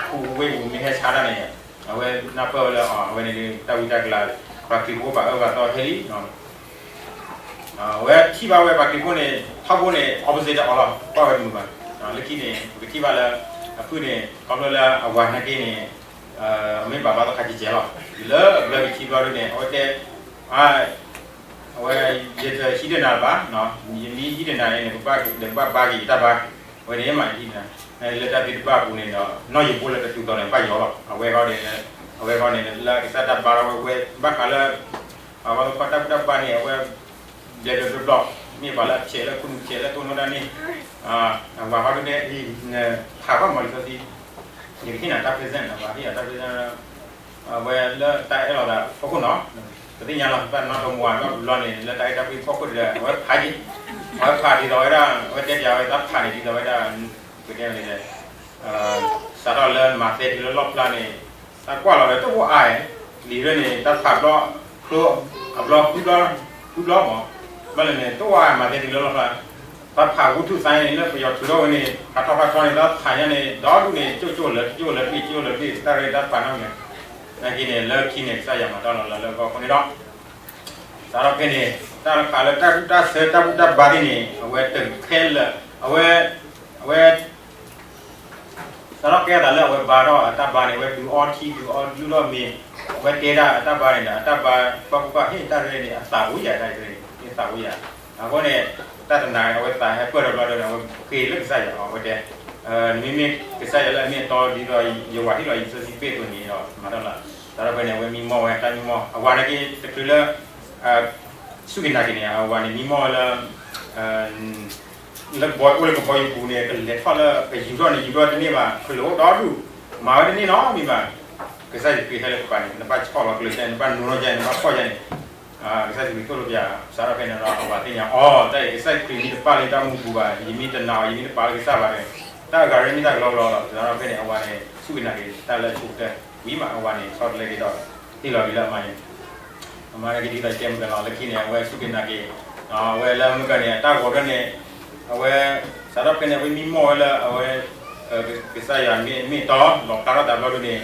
ခူဝ့ၢ်ပူၤမ့ၢ်ဟဲဆါတၢ်န့ၣ်, အဝဲနၢ်ပၢၢ်ဝဲလၢအဝဲန့ၣ်တၢ်ဝံတၢ်ကလၤ, ပှၤခရံာ်ဖိဘၣ်အၢဘၣ်သီဟဲလံ အဝဲထံၣ်ဘၣ်ဝဲပှၤခရံာ်ဖိန့ၣ် ထီဘိန့ၣ် opposite အီၤလီၤ ကွၢ်ဝဲတမုာ်ဘၣ်, လၢခံန့ၣ် ပကထံၣ်ဘၣ်လၢ, အဖုၣ်န့ၣ် ခီဖျိလၢအဝၤနာ်က့န့ၣ်, မ့ၢ်ဘၣ်ဘါသီခါကဲကဲလီၤ, လၢအဘျၢကထံဘျီဒုန့ၣ် အဝဲတဲ, အဝဲ, ယတဟံးတနၤဘၣ်, ယမ့ၢ်ဟံးတနၤန့ၣ် နကဘၣ်ဘါက့ၤယတၢ်ဘါ, အဝဲန့ၣ်မးဟံးတနၤ, လၢတၢ်သ့တဘၣ်အပူၤန့ၣ်ဒီး နီၢ်ယိၤဖိလၢတတူၢ်သီန့ၣ် ဘၣ်ယီၤလီၤ, အဝဲဃီန့ၣ်, အဝဲဃီန့ၣ် လၢကစၢ်တၢ်ဘါထီၣ်ဝဲ ဘၣ်ဃးလၢ အဝဲခီတၢ်ဘူၣ်တၢ်ဘါန့ၣ် အဝဲ, ဘျဲးဘျဲးဘျီဘျီ, မ့ၢ်ပှၤလၢအဆဲးလၢခိၣ်နူာ်ဆဲးလၢသိၣ်လိတၢ်န့ၣ်, အဝဲဃီဒုန့ၣ်, ဖးဘၣ်မၤလံာ်စီဆှံ, ယကဟ့ၣ်နၤတၢ် present နၤ ပှၤဟ့ၣ်ယၤတၢ် present အဝဲလၢတၢ်အဲၣ်လီၤသးဖီခိၣ်နီၤ, ပသ့ၣ်ညါလီၤ တၢ်နီၢ်တမူၤဘၣ်ဘျီန့ၣ် လၢတၢ်အဲၣ်တၢ်ကွံဖီခိၣ်ဒီး အဝဲဖးက့ၤ, အဝဲဖးဒ်သိးဝဲဒၣ် အဝဲတဲပၠးဝဲတၢ်ဖးန့ၣ် ဒ်သိးဝဲဒၣ်, ပတဲန့ၣ်, စးထီၣ်လၢမၤသဲတုၤလၢလီၣ်ဖျါန့ၣ်, တၢ်ကွၢ်လီၤဒီးတအိၣ်အါ, လံာ်ရၢန့ၣ် တၢ်ဖးဘျီ, ဖျိ, အဘျီဃုဘျီ, ဃုဘျီမး, ဘၣ်လဲၣ်န့ၣ် တအိၣ်အါမၤသဲတုၤလၢလီၣ်ဖျါ တၢ်ဖးဝူထူၣ်သါန့ၣ် လၢပယီၤထုးထီၣ်ဝဲန့ၣ် ဖးထီၣ်ဖးထီန့ၣ် တၢ်ဖးညါန့ၣ် ဒီဒူၣ်န့ၣ် ကၠိၣ်ကၠိၣ်လၢ ကၠိၣ်လၢပ့ၢ် ကၠိၣ်လၢပ့ၢ် တၢ်ရဲၣ်တၢ်ဖးနီၣ်မး, နာ်က့န့ၣ် လၢခံန့ၣ် ကစၢ်ယွၤမၤတၢ်လီၤလၢလၢကီၢ်ခိၣ်န့ၣ်ဒီး, စးထီၣ်ဖဲန့ၣ် တၢ်ဖးလၢတၢ်ကူၣ်တၢ်ဆၢ တၢ်ဘူၣ်တၢ်ဘါသ့ၣ်န့ၣ် အဝဲတခဲလၢာ်, အဝဲ, အဝဲ စးထီၣ်ကဲသးလၢအဝဲဘါထီၣ်အတၢ်ဘါန့ၣ် အဝဲဒုးအီထံဒုးအီဒုၣ်ထီၣ်မ့ၤ, အဝဲတဲဒၣ်အတၢ်ဘါန့ၣ်ဒီး အတၢ်ဘါကွၢ်ကွၢ်ကွၢ် ဟ့ၣ်တၢ်ရဲၣ်န့ၣ် အသးအိၣ်ယၤတၢ်တရဲၣ်န့ၣ် ဟ့ၣ်သးအိၣ်ယၤ, အဃိန့ၣ် တၢ်တနၤန့ၣ် အဝဲသးဟဲပၢၢ်ထီၣ်ဘျီဒီး အဝဲဃ့လၢကစၢ်ယွၤအီၤ အဝဲတဲ, နမ့မ့ၢ်ကစၢ်ယွၤလၢအမ့ၢ်အတီဒ်သိးယဝၤဟ့ၣ်လီၤယံၤစီဆှံဘ့ၣ်အသိးန့ၣ်ဒီး မၤတၢ်လီၤ, စးထီၣ်ဖဲန့ၣ် အဝဲမံမီၢ်ဝဲ တၢ်မံမီၢ် အဝၤနာ်က့တချုးလၢ စူၢ်က့ၤနာ်က့ၤန့ၣ် အဝၤန့ၣ် မံမီၢ်ဝဲလၢ လၢကဘီအိၣ်လၢကဘီယူၤပူၤန့ၣ် ကလဲၤထီၣ်လၢကယူၤထီၣ်န့ၣ် ယူၤထီၣ်တန့ၢ်ဘၣ် ကလုာ်အိၣ်ဒီဒူၣ်, မၤဝဲတန့ၢ်နီတမံၤဘၣ်, ကစၢ်ယ့ၣ်ၡူးခရံာ်ဟဲလၢကပၤန့ၣ် နဘၣ်ဆီၣ်လီၤကျၢၤကဲ နဘၣ်နူၤထီၣ်ကဲ နဘၣ်ဖီၣ်ကဲန့ၣ်, ကစၢ်ယ့ၣ်ၡူးခရံာ်သိၣ်လိပၠး စးထီၣ်ဖဲန့ၣ်ဒီး အဝၤသ့ၣ်ညါအီၤ တၢ်အံၤကစၢ်ယ့ၣ်ၡူးခရံာ်မ့ၢ်တပာ်လၢယတၢ်မူပူၤဘၣ် ယမ့ၢ်တနာ်အီၤ ယမ့ၢ်တပာ်လၢကစၢ်ဘၣ်ဒီး တၢ်အဂၤရ့မ့ၢ်တၢ်ကလီကလီလီၤ, စးထီၣ်ဖဲန့ၣ် အဝၤန့ၣ် စူၢ်က့ၤနာ်က့ၤ တၢ်လၢဆိကတၢၢ်ဝံၤမး အဝၤန့ၣ် ဆီတလဲက့ၤဒီး ဟ့ၣ်လီၤက့ၤလၢအမါန့ၣ် အမါန့ၣ်က့ၤဒ်သိးယတဲမုၢ်ကၢၤလီၤ လၢခံန့ၣ် အဝဲစူၢ်က့ၤနာ်က့ၤ, အဝဲလၢမုၢ်ကၢၤန့ၣ် အတၢ်ဂီၤဖျၢၣ်န့ၣ်, အဝဲ, စးထီၣ်ဖဲန့ၣ် အဝဲမံမီၢ်ဝဲလၢအဝဲ, ကစၢ်ယွၤမ့ၢ်မ့ၢ်တီ လီၤဖျါထီၣ်သးဘျီဒုန့ၣ်,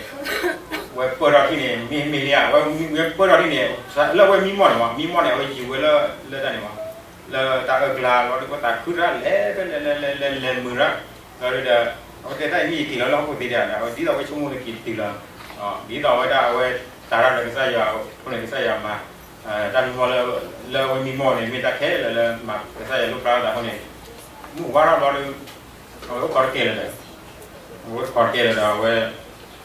အဝဲပၢၢ်ထီၣ်ထံၣ်န့ၣ် မ့ၢ်မ့ၢ်လံဧါ အဝဲပၢၢ်ထီၣ်ထံၣ်န့ၣ်, လၢအဝဲမံမီၢ်န့ၣ်မး မံမီၢ်န့ၣ် အဝဲယူၤဝဲလၢ လၢတၢ်န့ၣ်မး, လၢတၢ်အၢၣ်ကျါလီၤဒု အဝဲသးခုတၢ်လဲၤဖဲလဲၤလဲၤလဲၤလဲၤလဲၤမုာ်တၢ်, လီၤဒုဒီး, အဝဲတဲတၢ်အံၤမ့ၢ်ယက့ၤလီၤလၢဟီၣ်ခိၣ်သ့ဒၣ်ဒီး အဝဲဒ်သိးအဝဲဆိကမိၣ်လၢက့ၤတုၤလီၤ, ဒ်သိးအဝဲဒၣ်အဝဲ, တၢ်ရၢ်ဒီးကစၢ်ယွၤ, အဃိန့ၣ်ကစၢ်ယွၤမၤ, တၢ်မံမီၢ်လၢ, လၢအဝဲမံမီၢ်န့ၣ် မ့ၢ်တၢ်ခဲလၢာ်လၢမၤကစၢ်ယွၤလိၣ်ဖျါထီၣ်သးအဃိန့ၣ်, မုၢ်ဝါထီၣ်ဘျီဒု, အဝဲအိၣ်ခိးတကဲလၢာ်ဒီး, အဝဲအိၣ်ခိးတကဲလၢာ်ဒီးအဝဲ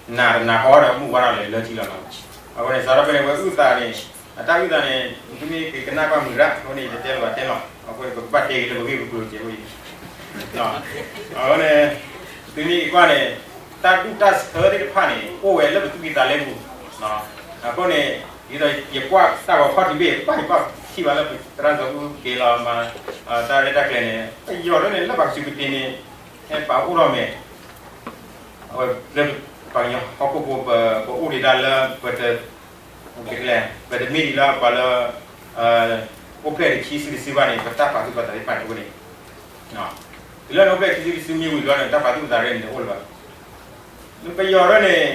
နးတနးဃီဒီးမုၢ်ဝါထီၣ်လဲၤလၢထံလီၤနီၤ. အဃိန့ၣ် စးထီၣ်ဖဲန့ၣ် အဝဲအုၣ်သးန့ၣ် အတၢ်အုၣ်သးန့ၣ် သုမ့ၢ်ကကနၣ်ကွၢ်မုာ်ဒၣ် အဃိန့ၣ် ယတတဲလၢၤဘၣ်တဲလီၤ. အဃိန့ၣ် ပကဘၣ်တဲက့ၤလၢပဂ့ၢ်ပကျိၤစဲးဖိအံၤ. အဃိန့ၣ် သုမ့ၢ်ကကွၢ်န့ၣ် တၢ်ဒူၣ်တၢ်ဆၢသ့ၣ်တဖၣ်န့ၣ် အိၣ်ဝဲလၢပသူၣ်ကံၢ်သးလဲပူၤ. အဃိန့ၣ် ဒ်သိးယကွၢ်တၢ်ဂီၤခီၣ်ထံးဘ့ၣ် ဘၣ်ယဘၣ်ထံၣ်ဘၣ်လၢပသရၣ်စီၤအူက့ၤလီၤမၤ တၢ်ရဲၣ်တၢ်ကျဲၤန့ၣ် ပယီၤဒ်န့ၣ် လၢပှၤကစူးကတ့ၤန့ၣ် ဟဲပာ်အိၣ်ထီၣ်မဲာ် အဝဲလၢပှၤကညီဟီၣ်ခိၣ်ဖိ ပအိၣ်ဒံးဒၣ်လၢ ပတမ့ၢ်ဒံးလၢပှၤလၢ အိၣ်ဖျဲၣ်တဆံစုတစုဘၣ်န့ၣ် ပတၢ်ပာ်သူၣ်ပာ်သးသ့ၣ်တဖၣ်န့ၣ်အိၣ်န့ၣ် တုၤလၢနအိၣ်ဖျဲၣ်ခံစုတစုမ့ၢ်ဝံၤဘျီန့ၣ် တၢ်ပာ်သူၣ်ပာ်သးရဲၣ်န့ၣ်တအိၣ်လၢၤဘၣ်. ပယီၤဒ်န့ၣ်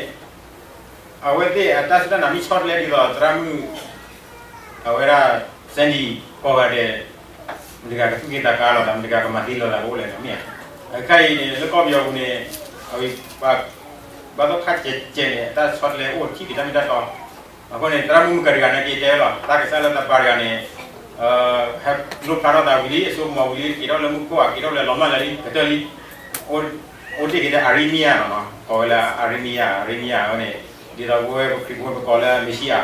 အဝဲသ့ၣ်အတၢ်စူၢ်တၢ်နာ်မ့ၢ်ဆီတလဲဒ်သိးသရၣ်မုၣ် အဝဲဒၣ် Sandy ကိးဂၤဒဲး မတၤတဂၤကသူၣ်က့ၣ်သးကါလိာ်သး မတၤတဂၤကမၤသံလိာ်သးကအိၣ်လဲၣ်မ့ၢ်ဧါ. အခါအံၤန့ၣ် လၢကီၢ်ပယီၤပူၤန့ၣ် အဝဲ ဘၣ်သိၣ်ခါစဲးစဲးန့ၣ် အတၢ်ဆီတလဲအိၣ်ထံၣ်က့ၤတၢ်မ့ၢ်တၢ်တီ. အဃိန့ၣ် သရၣ်မုၣ်မုၣ်ကၤတဂၤနာ်က့တဲလီၤ တၢ်ကစၢ်လၢသးပှၢ်တဂၤန့ၣ် ဟဲလိၣ်ဖျါထီၣ်သးဝံၤလံ အစိကမီၤဝံၤလံ က့ၤထီၣ်လၢမူခိၣ်ဧါ က့ၤထီၣ်လၢလီၤမၢ်လၢလံ ကတၢၢ်လံ အိၣ်တ့ၢ်က့ၤဒီး arrhythmia နီၤ ကိးဝဲလၢ arrhythmia arrhythmia အဝဲန့ၣ် ဒ်သိးပဝဲပခရံာ်ဖိပကိးလၢ amnesia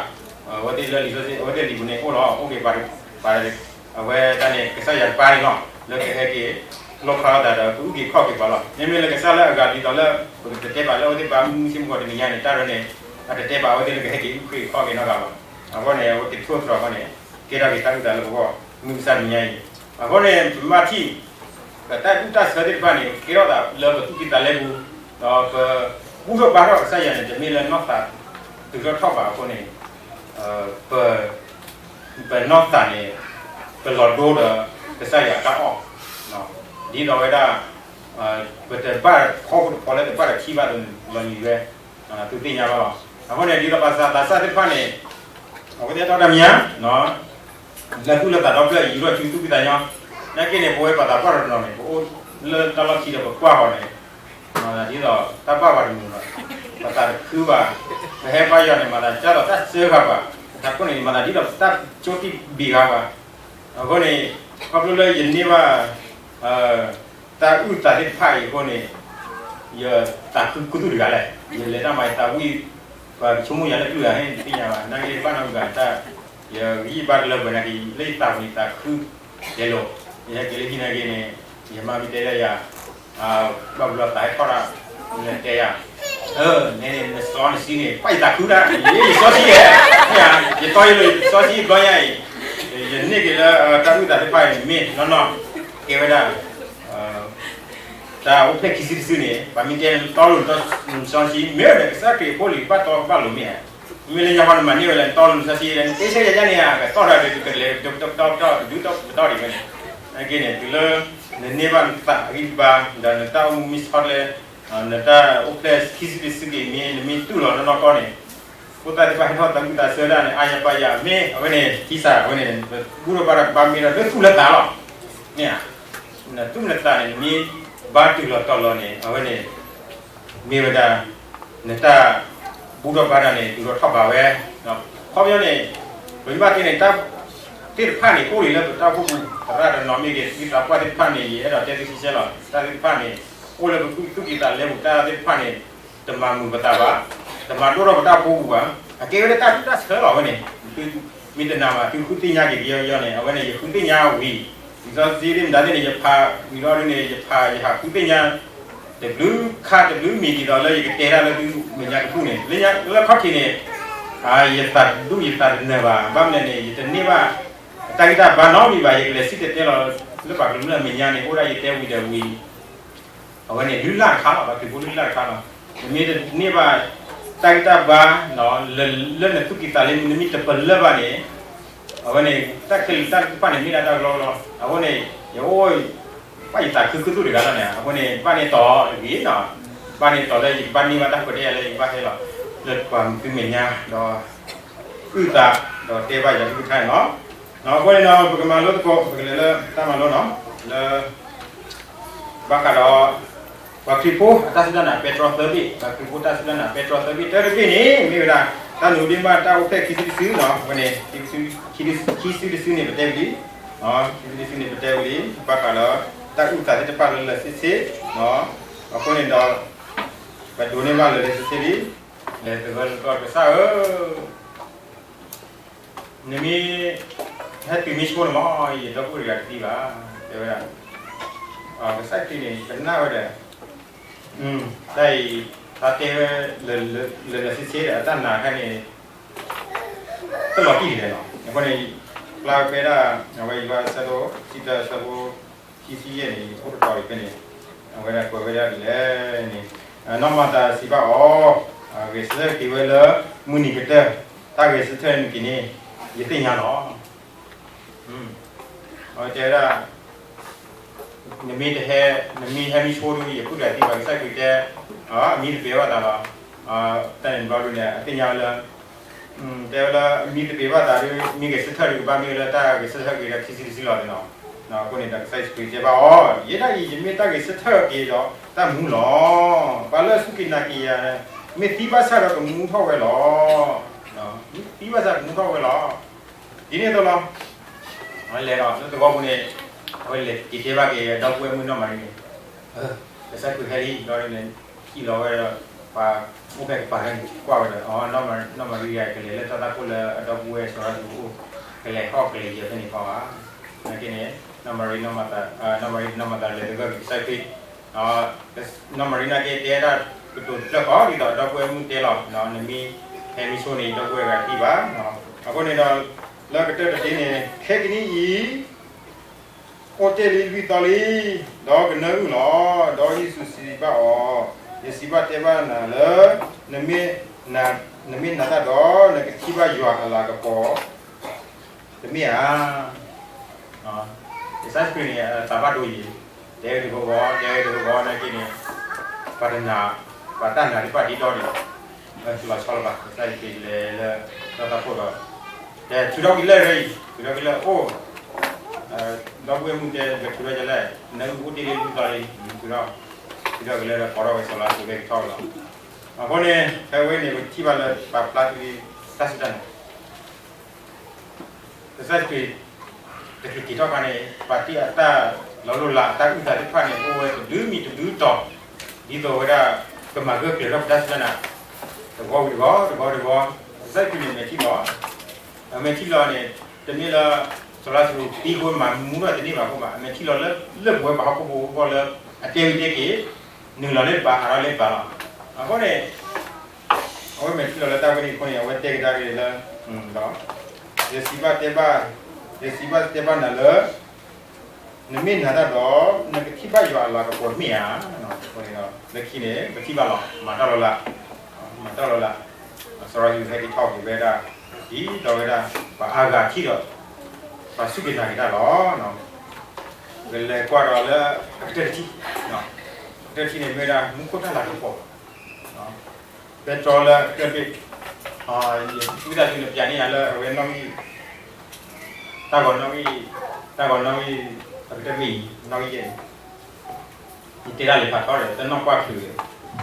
အဝဲသ့ၣ်လၢလံာ်စီဆှံ အဝဲသ့ၣ်လံာ်ပူၤန့ၣ်အိၣ်လီၤ အိၣ်က့ၤပှၤ ပှၤ အဝဲတၢ်န့ၣ် ကစၢ်ယွၤတပၢ်န့ၣ်လီၤ လၢကဟဲက့ၤ လိၣ်ဖျါထီၣ်သးဒီး ကအုၣ်က့ၤခီၣ်က့ၤပှၤလီၤ. မ့မ့ၢ်လၢကစၢ်လၢအဂၤဒ်သိးလၢ ပကတတဲဘၣ်လၢအဝဲသ့ၣ်ပၢ်မုၢ်မုၢ်ဆ့ၣ်မုၢ်ဂီၤတနံၤညါန့ၣ် တၢ်ရဲၣ်န့ၣ် အတတဲဘၣ်အဝဲသ့ၣ်လၢကဟဲက့ၤအုၣ်က့ၤခီၣ်က့ၤနီတဂၤဘၣ်. အဃိန့ၣ် အဝဲသ့ၣ်ထိၣ်သတြီၤအဃိန့ၣ် ကဲထီၣ်က့ၤတၢ်အုၣ်သးလၢပဂီၢ် မုၢ်မဆါတနံၤညါအံၤ. အဃိန့ၣ် ပမ့ၢ်ထံၣ် ပတၢ်ဒူၣ်တၢ်ဆၢသ့ၣ်တဖၣ်န့ၣ် ကဲထီၣ်သးလၢပသူၣ်ကံၢ်သးလဲပူၤ ဒီးပဘူၣ်ထီၣ်ဘါထီၣ်ကစၢ်ယွၤန့ၣ် တမ့ၢ်လၢနီၢ်သးတုၤထီၣ်ထီၣ်ဘၣ်အဃိန့ၣ် ပ ပနီၢ်သးန့ၣ် ပလီၤဒိဒီးကစၢ်ယွၤအတၢ်အီၣ် ဒ်သိးဝဲဒၣ် ပတဘၣ်ဖီခိၣ်တဖီလၢတဘၣ်တထံၣ်ဘၣ်ဒီး လီၤညွံးဝဲ သုသ့ၣ်ညါဘၣ်လီၤ. အဃိန့ၣ် ဒ်သိးပှၤသးစၢ်သ့ၣ်တဖၣ်န့ၣ် အဝဲသ့ၣ်ထီၣ်တၢ်မံၤညါ လၢသူၣ်လၢသးဒီဖျၢၣ် ယူၤထီၣ်ဆူသူၣ်ဖှံသးညီ, နာ်က့န့ၣ် ပဝဲပှၤသးပှၢ်တနီၤန့ၣ် ပအိၣ်လၢတၢ်လီၢ်ခံဒီးပကွၢ်ဃီၤန့ၣ် မၤသးဒ်သိးတၢ်ဘၣ်ပှၤတမုာ်ဘၣ်, ပသးတခုဘၣ်, ပဟဲဘါယွၤန့ၣ် မၤသးဒ်သိးတၢ်စၢဃာ်ပှၤ, ပသးခိၣ်န့ၣ် မၤသးဒ်သိးတၢ်ကၠိတံၢ်ဘံၣ်ဃာ်ပှၤ, အဃိန့ၣ် ခီဖျိလၢယန့ၢ်ဘၣ် တၢ်အုၣ်သးသ့ၣ်တဖၣ်အံၤအဃိန့ၣ် ယသးခုခူသူၣ်တဂၤလဲၣ်, ယလဲၤတၢ်မၤယသးဝံၣ်, ပှၤကဆိကမိၣ်ယၤလၢကလုၢ်ဂၤဟဲန့ၣ် တသ့ၣ်ညါဘၣ်, နာ်က့ဘၣ်နီတဂၤတၢ်, ယဂံၢ်ဘါတလၢပှဲၤနာ်က့ လၢယသးပူၤန့ၣ်သးခု တဲလိာ်, ယဟဲက့ၤလၢဟံၣ်နာ်က့န့ၣ် ယမါမ့ၢ်တဲဒၣ်ယၤ, ဘၣ်ဘျီသးဟဲထီၣ်ဒၣ်, တဲယၤ, နစီနဆှံန့ၣ် ပၢ်ယသးခုဒၣ်, ယစီဆှံယဲ, ယတီယလိာ်ယစီဆှံဘျီညါအံၤ, ယန့ၢ်က့ၤလၢတၢ်အုၣ်သးသ့ၣ်တဖၣ်အံၤ မ့ၢ်နီၢ်နီၢ်, ကဲဝဲဒၣ် တၢ်အိၣ်ဖျဲၣ်ခံစုတစုန့ၣ် ပှၤမ့ၢ်တဲတီလိာ်နစီဆှံ မ့ၢ်ဒီးကစၢ်ခရံာ်အဖိလံၤဘၣ်တီဘၣ်လိၤမ့ၢ်ဧါ, မ့ၢ်လၢညါဃီနမၤန့ၢ်ဝဲလၢနတီလိာ်နစီဆှံ နတ့ဆၢယၤယၤန့ၣ်ဧါ, ကတီၢ်တၢ်ဒီးကလဲၤကတီၢ်ကတီၢ်ကတီၢ်တဒုကတီၢ်ကတီၢ်ဒံးဝဲန့ၣ်, နာ်က့န့ၣ် တုၤလၢ နန့ၢ်ဘၣ်နသးအဂံၢ်ဘါ ဒီးနတၢ်အိၣ်မူမ့ၢ်ဆီတလဲ နတၢ်အိၣ်ဖျဲၣ်ခံစုတစုက့ၤမ့ၢ် နမ့ၢ်တူၢ်လီၤနီၢ်နီၢ်ကီၢ်န့ၣ်, ဖိသၣ်သ့ၣ်တဖၣ်ဟဲထီၣ်သးဝံၣ်သးဆၢဒၣ်န့ၣ် အါယၤပါယၤ မ့ၢ်အဝဲန့ၣ် ထံစးအဝဲန့ၣ် ဘူၣ်ထီၣ်ဘါထီၣ်ကဘၣ်မ့ၢ်ဒီးလၢသူၣ်လၢသးလီၤ, မ့ၢ်ဧါ, နသူၣ်နသးန့ၣ် နမ့ၢ်ဘါတုၤလီၤတီၤလီၤန့ၣ် အဝဲန့ၣ် မ့ၢ်ဝဲဒၣ် နတၢ်ဘူၣ်ထီၣ်ဘါထီၣ်န့ၣ် တုၤလီၤထီၣ်ဘးဝဲ, ခီပညီန့ၣ် ပမ့ၢ်ဘၣ်တဲန့ၣ် တၢ်သ့ၣ်တဖၣ်န့ၣ် အိၣ်လံလၢပတၢ်အိၣ်ဖှိၣ်ပူၤ သရၣ်တနီၤမ့ၢ်ဂ့ၤ သုသးပှၢ်သ့ၣ်တဖၣ်န့ၣ် ယအဲၣ်ဒိးတဲသုရှဲရှဲလီၤ တၢ်သ့ၣ်တဖၣ်န့ၣ် အိၣ်လၢပသူၣ်ကံၢ်သးလဲပူၤ တၢ်သ့ၣ်တဖၣ်န့ၣ် တမၤမုာ်ပသးဘၣ်, တမၤဒိၣ်ထီၣ်ပတၢ်အိၣ်ဖှိၣ်ပူၤဘၣ်, အကဲဝဲဒၣ်တၢ်ဒူၣ်တၢ်ဆၢလီၤဝဲန့ၣ်, သုမ့ၢ်တနာ်ဘၣ် သုဃုသ့ၣ်ညါက့ၤကယီကယီန့ၣ် အဝဲန့ၣ် ယဃုသ့ၣ်ညါဝံၤ လံာ်စီဆှံသ့ၣ်မတၤသ့ၣ်န့ၣ် ယဖးဝံၤလီၤဒ်န့ၣ် ယဖးယဟးဃုသ့ၣ်ညါ တဘျုးခါတဘျုးမံၤဒ်သိးလၢယကတဲတၢ်လၢသုမဲာ်ညါတဖုန့ၣ်, လၢခီၣ်ထံးန့ၣ် ယသးဒူၣ်ယသးတနၢၤဘၣ်, ဘၣ်မနုၤလဲၣ်န့ၣ် ယတန့ၢ်ဘၣ် တၢ်ဂံၢ်တၢ်ဘါနီတမံၤဘၣ်, ယကလဲၤစံၣ်တဲၤတဲလီၤလၢပှၤကမျၢၢ်မဲာ်ညါန့ၣ် အိၣ်ဒၣ်ယတဲဝံၤဒီးဝံၤ အဝဲန့ၣ် လုၢ်လၢ်တခါလီၤ, ပှၤခရံာ်ဖိလုၢ်လၢ်တခါလီၤ, နမ့ၢ်တန့ၢ်ဘၣ် တၢ်ဂံၢ်တၢ်ဘါ လၢနသူၣ်ကံၢ်သးလဲ နမ့ၢ်တပလၢၢ်ဘၣ်န့ၣ် အဝဲန့ၣ် တၢ်ခဲလၢာ်တၢ်တဖၣ်န့ၣ် မ့ၢ်ဒၣ်တၢ်ကလီကလီ, အဃိန့ၣ် ယအိၣ် ဘၣ်ယသးခုခူသူၣ်တဂၤလီၤန့ၣ် အဃိန့ၣ် ဘၣ်န့ၢ်တီၤတဂ့ၤနီၤ, ဘၣ်န့ၢ်တီၤလၢယကဘၣ်န့ၢ်ဘၣ်တၢ်ခွဲးတၢ်ယာ်လၢယကဘၣ်ဟဲလီၤ လၢပှၤမုၢ်သုမဲာ်ညါဒီး အုၣ်သး ဒီးတဲဘၣ်ယွၤကလုၢ်ကထါန့ၣ်လီၤ. အဃိန့ၣ်ဒီး ပကမၤလိသကိး ပကလဲၤလၢတၢ်မၤလိနီၤ, လၢ ဘၣ်ဃးဒီး ပှၤခရံာ်ဖိအတၢ်စူၢ်တၢ်နာ်ပဲတြီသၢဘ့ၣ်, ပှၤခရံာ်ဖိတၢ်စူၢ်တၢ်နာ်ပဲတြီသၢဘ့ၣ်, တၢတဘ့ၣ်န့ၣ် မ့ၢ်ဝဲဒၣ် တၢ်နုာ်ဒ့ၣ်မးတၢ်အိၣ်ဖျဲၣ်ခံစုတစုနီၤ, အဝဲန့ၣ် ခံစုတစုန့ၣ် ပတဲဝံၤလံ, ခံစုတစုန့ၣ် ပတဲဝံၤလံ, ဘၣ်ဃးဒီး တၢ်အုၣ်သးသ့ၣ်တဖၣ်လၢလၢဆ့ဆ့, အဃိန့ၣ်ဒီး ပဒိးန့ၢ်ဘၣ်လၢာ်လၢာ်ဆ့ဆ့လံ, လဲၤသဂၢၢ်လၢကီၢ်ကစၢ်ဧၢ, နမ့ၢ်ဟဲတုၤမ့ၢ်ဆိန့ၣ်မး ယဒီပုၢ်ဝဲၢ်တဂၤတသံဘၣ်, တဲဝဲဒၣ်, ကစၢ်ခရံာ်န့ၣ် ကနၣ်ဝဲဒီး, တၢ်အံၤ, တၢ်တဲဝဲ, လၢာ်လၢာ်ဆ့ဆ့ဒီး အတၢ်နာ်ခါန့ၣ် တလီၤတံၢ်ဒ်လဲၣ်လီၤ. အဃိန့ၣ်, ပျၢ်ဝဲဖဲဒၣ်, အဝဲယွၤအဆၢဒိၣ် ခံဆံတၢ အဆၢဖိ ခံဆံယဲၢ်န့ၣ် အိၣ်တတီၤအံၤဖဲန့ၣ်, အဝဲဒၣ်ကွဲးဝဲဒၣ်ဒ်လဲၣ်န့ၣ်, နီၢ်မၤသၤစံးဘၣ်အီၤ, ဂဲၤဆၢထၢၣ်က့ၤဝဲလၢ မုၢ်နံၤကတၢၢ်, တၢ်ဂဲၤဆၢထၢၣ်န့ၣ်က့ၤန့ၣ်, ယသ့ၣ်ညါလီၤ. အဝဲတဲဝဲဒၣ် နမ့ၢ်တဟဲ, နမ့ၢ်ဟဲမ့ၢ်ဆိဒုး ယပုၢ်တဂၤသံဘၣ် ကစၢ်ခရံာ်တဲ, အမံတပှဲၤဘၣ်သးလီၤ. တၢ်န့ၣ်တဘျီဒုန့ၣ် အသ့ၣ်ညါဝဲလၢ, တဲဝဲလၢအမံတပှဲၤဘၣ်သးဒုး မ့ၢ်ဂဲၤဆၢထၢၣ်ဒုးကဘၣ်မ့ၢ်ဝဲလၢတၢ်ဂဲၤဆၢထၢၣ်က့ၤဒီးခံဆံတဆံလီၤန့ၣ်လီၤ. အဃိန့ၣ်ဒီးကစၢ်ယ့ၣ်ၡူးခရံာ်တဲဘၣ်အီၤ, ယဲဒၣ်အံၤ ယမ့ၢ်တၢ်ဂဲၤဆၢထၢၣ်က့ၤဒီးတၢ်မူလီၤ. ပှၤလၢအစူၢ်က့ၤနာ်က့ၤယၤ, မ့ၢ်သံဘၣ်ဆၣ်ဒီးကမူထီၣ်ဝဲလီၤ. မ့ၢ်သံဘၣ်ဆၣ်ကမူထီၣ်ဝဲလီၤ. ဒ်န့ၣ်အသိးလီၤ. အဝဲလဲၤဒီးလၢသဝီပူၤန့ၣ်, အဝဲလဲၤက့ၤတဲဘၣ်က့ၤအဒီပုၢ်ဝဲၢ်မုၣ်နီၢ်မၤရံန့ၣ်, ကစၢ်ခရံာ်ဟဲလံ ဒီးန့ၣ်, ဟံၣ်လီၤဝဲဒီး, ပှၤအိၣ်ဖဲကပၤဖဲန့ၣ် ကွၢ်ဝဲဒီး နီၢ်မၤရံဂၤကလဲၤလၢတၢ်သၣ်ခိၣ်လၢအဒီပုၢ်ဝဲၢ်စီၤလါစရူးအိၣ်, ကလဲၤဟီၣ်ကလဲၤယၢၤဖဲန့ၣ်ဖီဧါ. နာ်က့န့ၣ်, နီၢ်မၤရံ, နီၢ်မၤသၤ, နီၢ်မၤရံ နီၢ်မၤသၤလဲၤသဂၢၢ်က့ၤကစၢ်ခရံာ်, နီၢ်မၤရံနာ်က့တဲဒၣ်ကတိၤတဖျၢၣ်ဃီဒ်သိးဒီပုၢ်ဝဲၢ်မုၣ်တဲလီၤ, နမ့ၢ်ဟဲမ့ၢ်ဆိန့ၣ် ဒီပုၢ်ဝဲၢ်ဂၤသံဘၣ်. အဃိန့ၣ်ဒီး, လၢကတၢၢ်တဒ့န့ၣ် ခဲကနံၣ်အံၤ အိၣ်တ့ၢ်လံလွံၢ်သီလံ, ဒီးကနၢအုၣ်လီၤ. ဒီးယ့ၣ်ၡူးစံးဘၣ်အီၤ, ယစံးဘၣ်တဲဘၣ်နၤလၢ, နမ့ၢ်နာ်တၢ်ဒီး နကထံၣ်ဘၣ်ယွၤအလၤကပီၤ, တမ့ၢ်ဧါ. ကစၢ်ခရံာ်န့ၣ် သးဘၣ်ဒိအံၤ, တဲဝဲတဂီၤဂီၤ, တဲဝဲတဂီၤဂီၤနာ်က့န့ၣ်, ပှၤတနာ်, ပှၤတၢ်နာ်သ့ၣ်တဖၣ်ဒ်ဒီဒံး, လီၤဆီလီၤဘၣ် ကစၢ်ခရံာ်လဲၤလၢတၢ်သၣ်ခိၣ်ဒီး, တဲထုးထီၣ်က့ၤလၢၢ်အံၤ, ထုးထီၣ်က့ၤလၢၢ်အိၣ်, ဒီပုၢ်ဝဲၢ်မုၣ်တဲ ပထုးထီၣ်က့ၤလၢၢ်, နအုၣ်အိၣ်တ့ၢ်လံလွံၢ်သီလံ, ထုးထီၣ်, ထုးထီၣ်က့ၤလၢၢ်ဒီးကိးထီၣ်ဝဲစီၤလါစရူးဖဲကထီၣ်လီၤ. အဃိန့ၣ် ဖဲဝဲန့ၣ် ပထံၣ်ဘၣ်လၢပှၤပျၢ်သုတၢ်စူၢ်တၢ်နာ် ကစၢ်ခရံာ် တချုးက့ၤထီၣ်ခါန့ၣ် ပှၤတ့ၢ်အတၢ်လီၤလိၢ်လၤ အတၢ်အုၣ်သးသ့ၣ်တဖၣ်န့ၣ် အိၣ်ဝဲတဒုမံၤတဒုတီၤ, ဒ်သိးဝဲဒၣ် ကမၤဂၢၢ်ကျၢၤထီၣ်ပတၢ်စူၢ်တၢ်နာ်, တဂီၤဝံၤတဂီၤ တဂီၤတဂီၤ, ကစၢ်ခရံာ်န့ၣ် မဲာ်ထံလီၤ, အမဲာ်ထံလီၤန့ၣ် တမ့ၢ်လၢ စီၤလါစရူးသံအဃိမၤမူထီၣ်တန့ၢ်ဘၣ်အဃိဘၣ်, အမဲာ်ထံလီၤလၢ လၢပဝဲပှၤဟီၣ်ခိၣ်ဖိအဂီၢ်လၢ အတဲဝံၤတဲက့ၤ နုာ်လီၤလၢတပၤ ဟးထီၣ်လၢတပၤလီၤ. အဃိန့ၣ် အဝဲမဲာ်ထံလီၤလၢတၢ်ဝဲန့ၣ်အဃိန့ၣ် အဝဲတဲကဒါက့ၤလၢ ဒီး ယစံးဘၣ်တဲဘၣ်, ယစံးဘၣ်တဲဘၣ်နၤလၢ နမ့ၢ်နာ်တၢ်ဒီး နကထံၣ်ဘၣ်ယွၤအလၤကပီၤမ့ၢ်ဧါ. လၢခံန့ၣ် ပထံၣ်ဘၣ်လီၤ မၤတၢ်လီၤလး, မၤတၢ်လီၤလး, စီၤလါစရူးဟဲက့ၤထီၣ်က့ၤဝဲဒၣ် ဒ်သိးဝဲဒၣ် ပှၤအါဂၤထံၣ်ဒီး ပှၤစူၢ်က့ၤနာ်က့ၤတၢ်လီၤ. ပကလဲၤကွၢ်ဒီးလၢအကတၢၢ်တထံၣ်, အကတၢၢ်တထံၣ်န့ၣ်မ့ၢ်ဝဲဒၣ် မူခိၣ်တၢ်လၤကပီၤ ပဲတြီလၢအကတၢၢ်တဘ့ၣ်, ဝံသးစူၤနပျးန့ၢ်ယၤလၢအဝဲနီၣ်ဂံၢ်, တၢ်ဂီၤနီၣ်ဂံၢ်, တၢ်ဂီၤနီၣ်ဂံၢ်, အကတၢၢ်တဘ့ၣ်အံၤ နီၣ်ဂံၢ်ယဲၢ်န့ၣ်, ယတဲဒၣ်လံဖးထီဒီး တနီၣ်ကွၢ်ချုး, တနီၣ်ကွၢ်ချုးဘျီ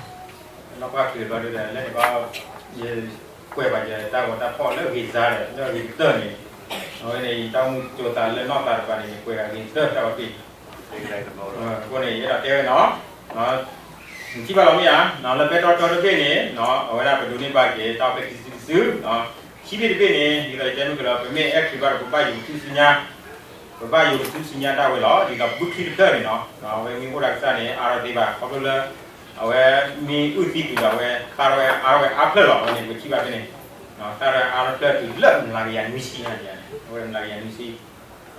ဒီး လၢန့ၣ်ဘၣ် ယကွဲးဘၣ်ယတၢ်ဂီၤတၢ်ဖီၣ်လၢအဂ့ၤစါဒီး လၢအဂ့ၤကတၢၢ်န့ၣ်, အဝဲန့ၣ် ယတၢ်အိၣ်မူကၠိသးလၢနီၢ်သးတပၤန့ၣ် ယကွဲးအဂ့ၤကတၢၢ်တၢ်ဂီၤတဘ့ၣ်, အဃိန့ၣ် ယအဲၣ်ဒိးတဲဝဲနီၤ နထံၣ်ဘၣ်လီၤမ့ၢ်ဧါ, လၢပဲတြီတဘ့ၣ်န့ၣ် အဝဲဒၣ်ပဒိးန့ၢ်ဘၣ်က့ၤ တၢ်အိၣ်ဖျဲၣ်ခံစုတစု, ခံဘ့ၣ်တဘ့ၣ်န့ၣ် ဒ်သိးယတဲမ့ၢ်ကလီၤ ပမ့ၢ်အဲၣ်ခရံာ်ဘၣ်ဒီး ပဘၣ်ယိၤကထူၣ်စုညါ, ပဘၣ်ယိၤကထူၣ်စုညါဒၣ်ဝဲလီၤ. ဒ်သိးဘုချံတဖျၢၣ်န့ၣ်နီၤ အဝဲမ့ၢ်အိၣ်ဒီးကစၢ်န့ၣ် အါထီၣ်သ့ဘၣ် ခီဖျိလၢ အဝဲမ့ၢ်အုၣ်သံကွံာ်ဒီး အဝဲသၣ်ထီၣ်ဝဲအါထီၣ်ဝဲအါဖျၢၣ်လီၤ. အဝဲန့ၣ် ပထံၣ်ဘၣ်ဖဲန့ၣ် သၣ်ထီၣ်ဝဲအါထီၣ်ဖျၢၣ်တုၤလၢမျးကယၤနွံဆံညါန့ၣ်, အဝဲမျးကယၤနွံဆံ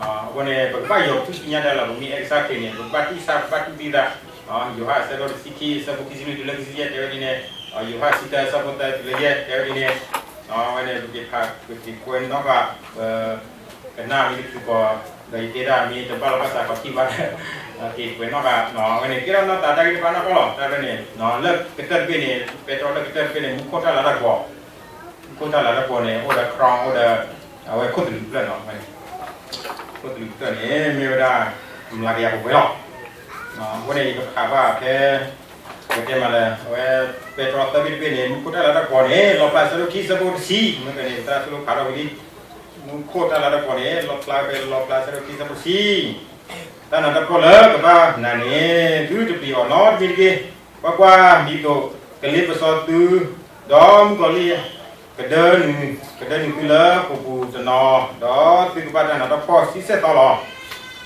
အဃိန့ၣ် ပကဘၣ်ယိၤကထူၣ်စုညါတၢ်လီၤ. ပမ့ၢ်အဲၣ်ကစၢ်ခရံာ်န့ၣ် ပကဘၣ်တူၢ်ဆါ ပကဘၣ်တူၢ်သံသး, ယိၤဟၣ်အဆၢဒိၣ်တဆံခံ အဆၢဖိခံဆံလွံၢ်တုၤလၢခံဆံယဲၢ်တဲဝဲဒ်န့ၣ်, ယိၤဟၣ်အဆံတၢ အဆၢဖိသၢတုၤလၢယဲၢ်တဲဝဲဒ်န့ၣ်, အဝဲန့ၣ် ပက့ၤဖး ပက့ၤကွဲးနီၣ်ဃာ် ပကနၣ်မ့ၢ်တချုးကီး ဒီးယတဲဒၣ်မ့ၢ်တဘၣ်လီၤဘၣ်စးကီးထံၣ်ဘၣ်ဒီး က့ၤကွဲးနီၣ်ဃာ် အဝဲန့ၣ် ကဲထီၣ်နီၢ်သးတၢ်ဂ့ၢ်တဖၣ်နီၢ်ကီၢ်လီၤ. တၢ်ရဲၣ်န့ၣ် လၢကတၢၢ်တဘ့ၣ်န့ၣ် ပဲတြီလၢကတၢၢ်တဘ့ၣ်န့ၣ် မူခိၣ်တၢ်လၤတၢ်ကပီၤ မူခိၣ်တၢ်လၤတၢ်ကပီၤန့ၣ် အိၣ်ဒီး crown အိၣ်ဒီး အဝဲခိၣ်သလုးတဖျၢၣ်နီၤ, ခိၣ်သလုးတဖျၢၣ်န့ၣ် မ့ၢ်ဝဲဒၣ် မျးကယၤပှဲၤပှဲၤလီၤ. အဃိန့ၣ် ယကဖးဘၣ်ဖဲ ပကတဲမးလၢ အဝဲ ပဲတြီသၢဘ့ၣ်တဘ့ၣ်န့ၣ် မူခိၣ်တၢ်လၤတၢ်ကပီၤန့ၣ် လီၣ်ဖျါဆၢဒိၣ်ခံဆၢဖိတဆံ မ့ၢ်ကန့ၣ် ပသရၣ်သူၣ်လိခးထီၣ်ဝံၤလံ, မူခိၣ်တၢ်လၤတၢ်ကပီၤန့ၣ် လီၣ်ဖျါဖဲလီၣ်ဖျါဆၢဒိၣ်ခံဆၢဖိတဆံ, တၢ်နးတၢ်ဖှီၣ်လၢကဘၣ်နၤန့ၣ် သုတပျံၤအီၤနီတမံၤတက့ၢ်. ကွၢ်ကွၢ်, ဒ်သိး ကလ့ပစီသု, ဒီးမုၣ်ကီၤလံၢ် ကဒၢနုာ်, ကဒၢနုာ်သုလၢဃိာ်ပူၤတနီၤ, ဒီးသုကဘၣ်တၢ်နးတၢ်ဖှီၣ်ဆံဆဲၣ်သီလီၤ.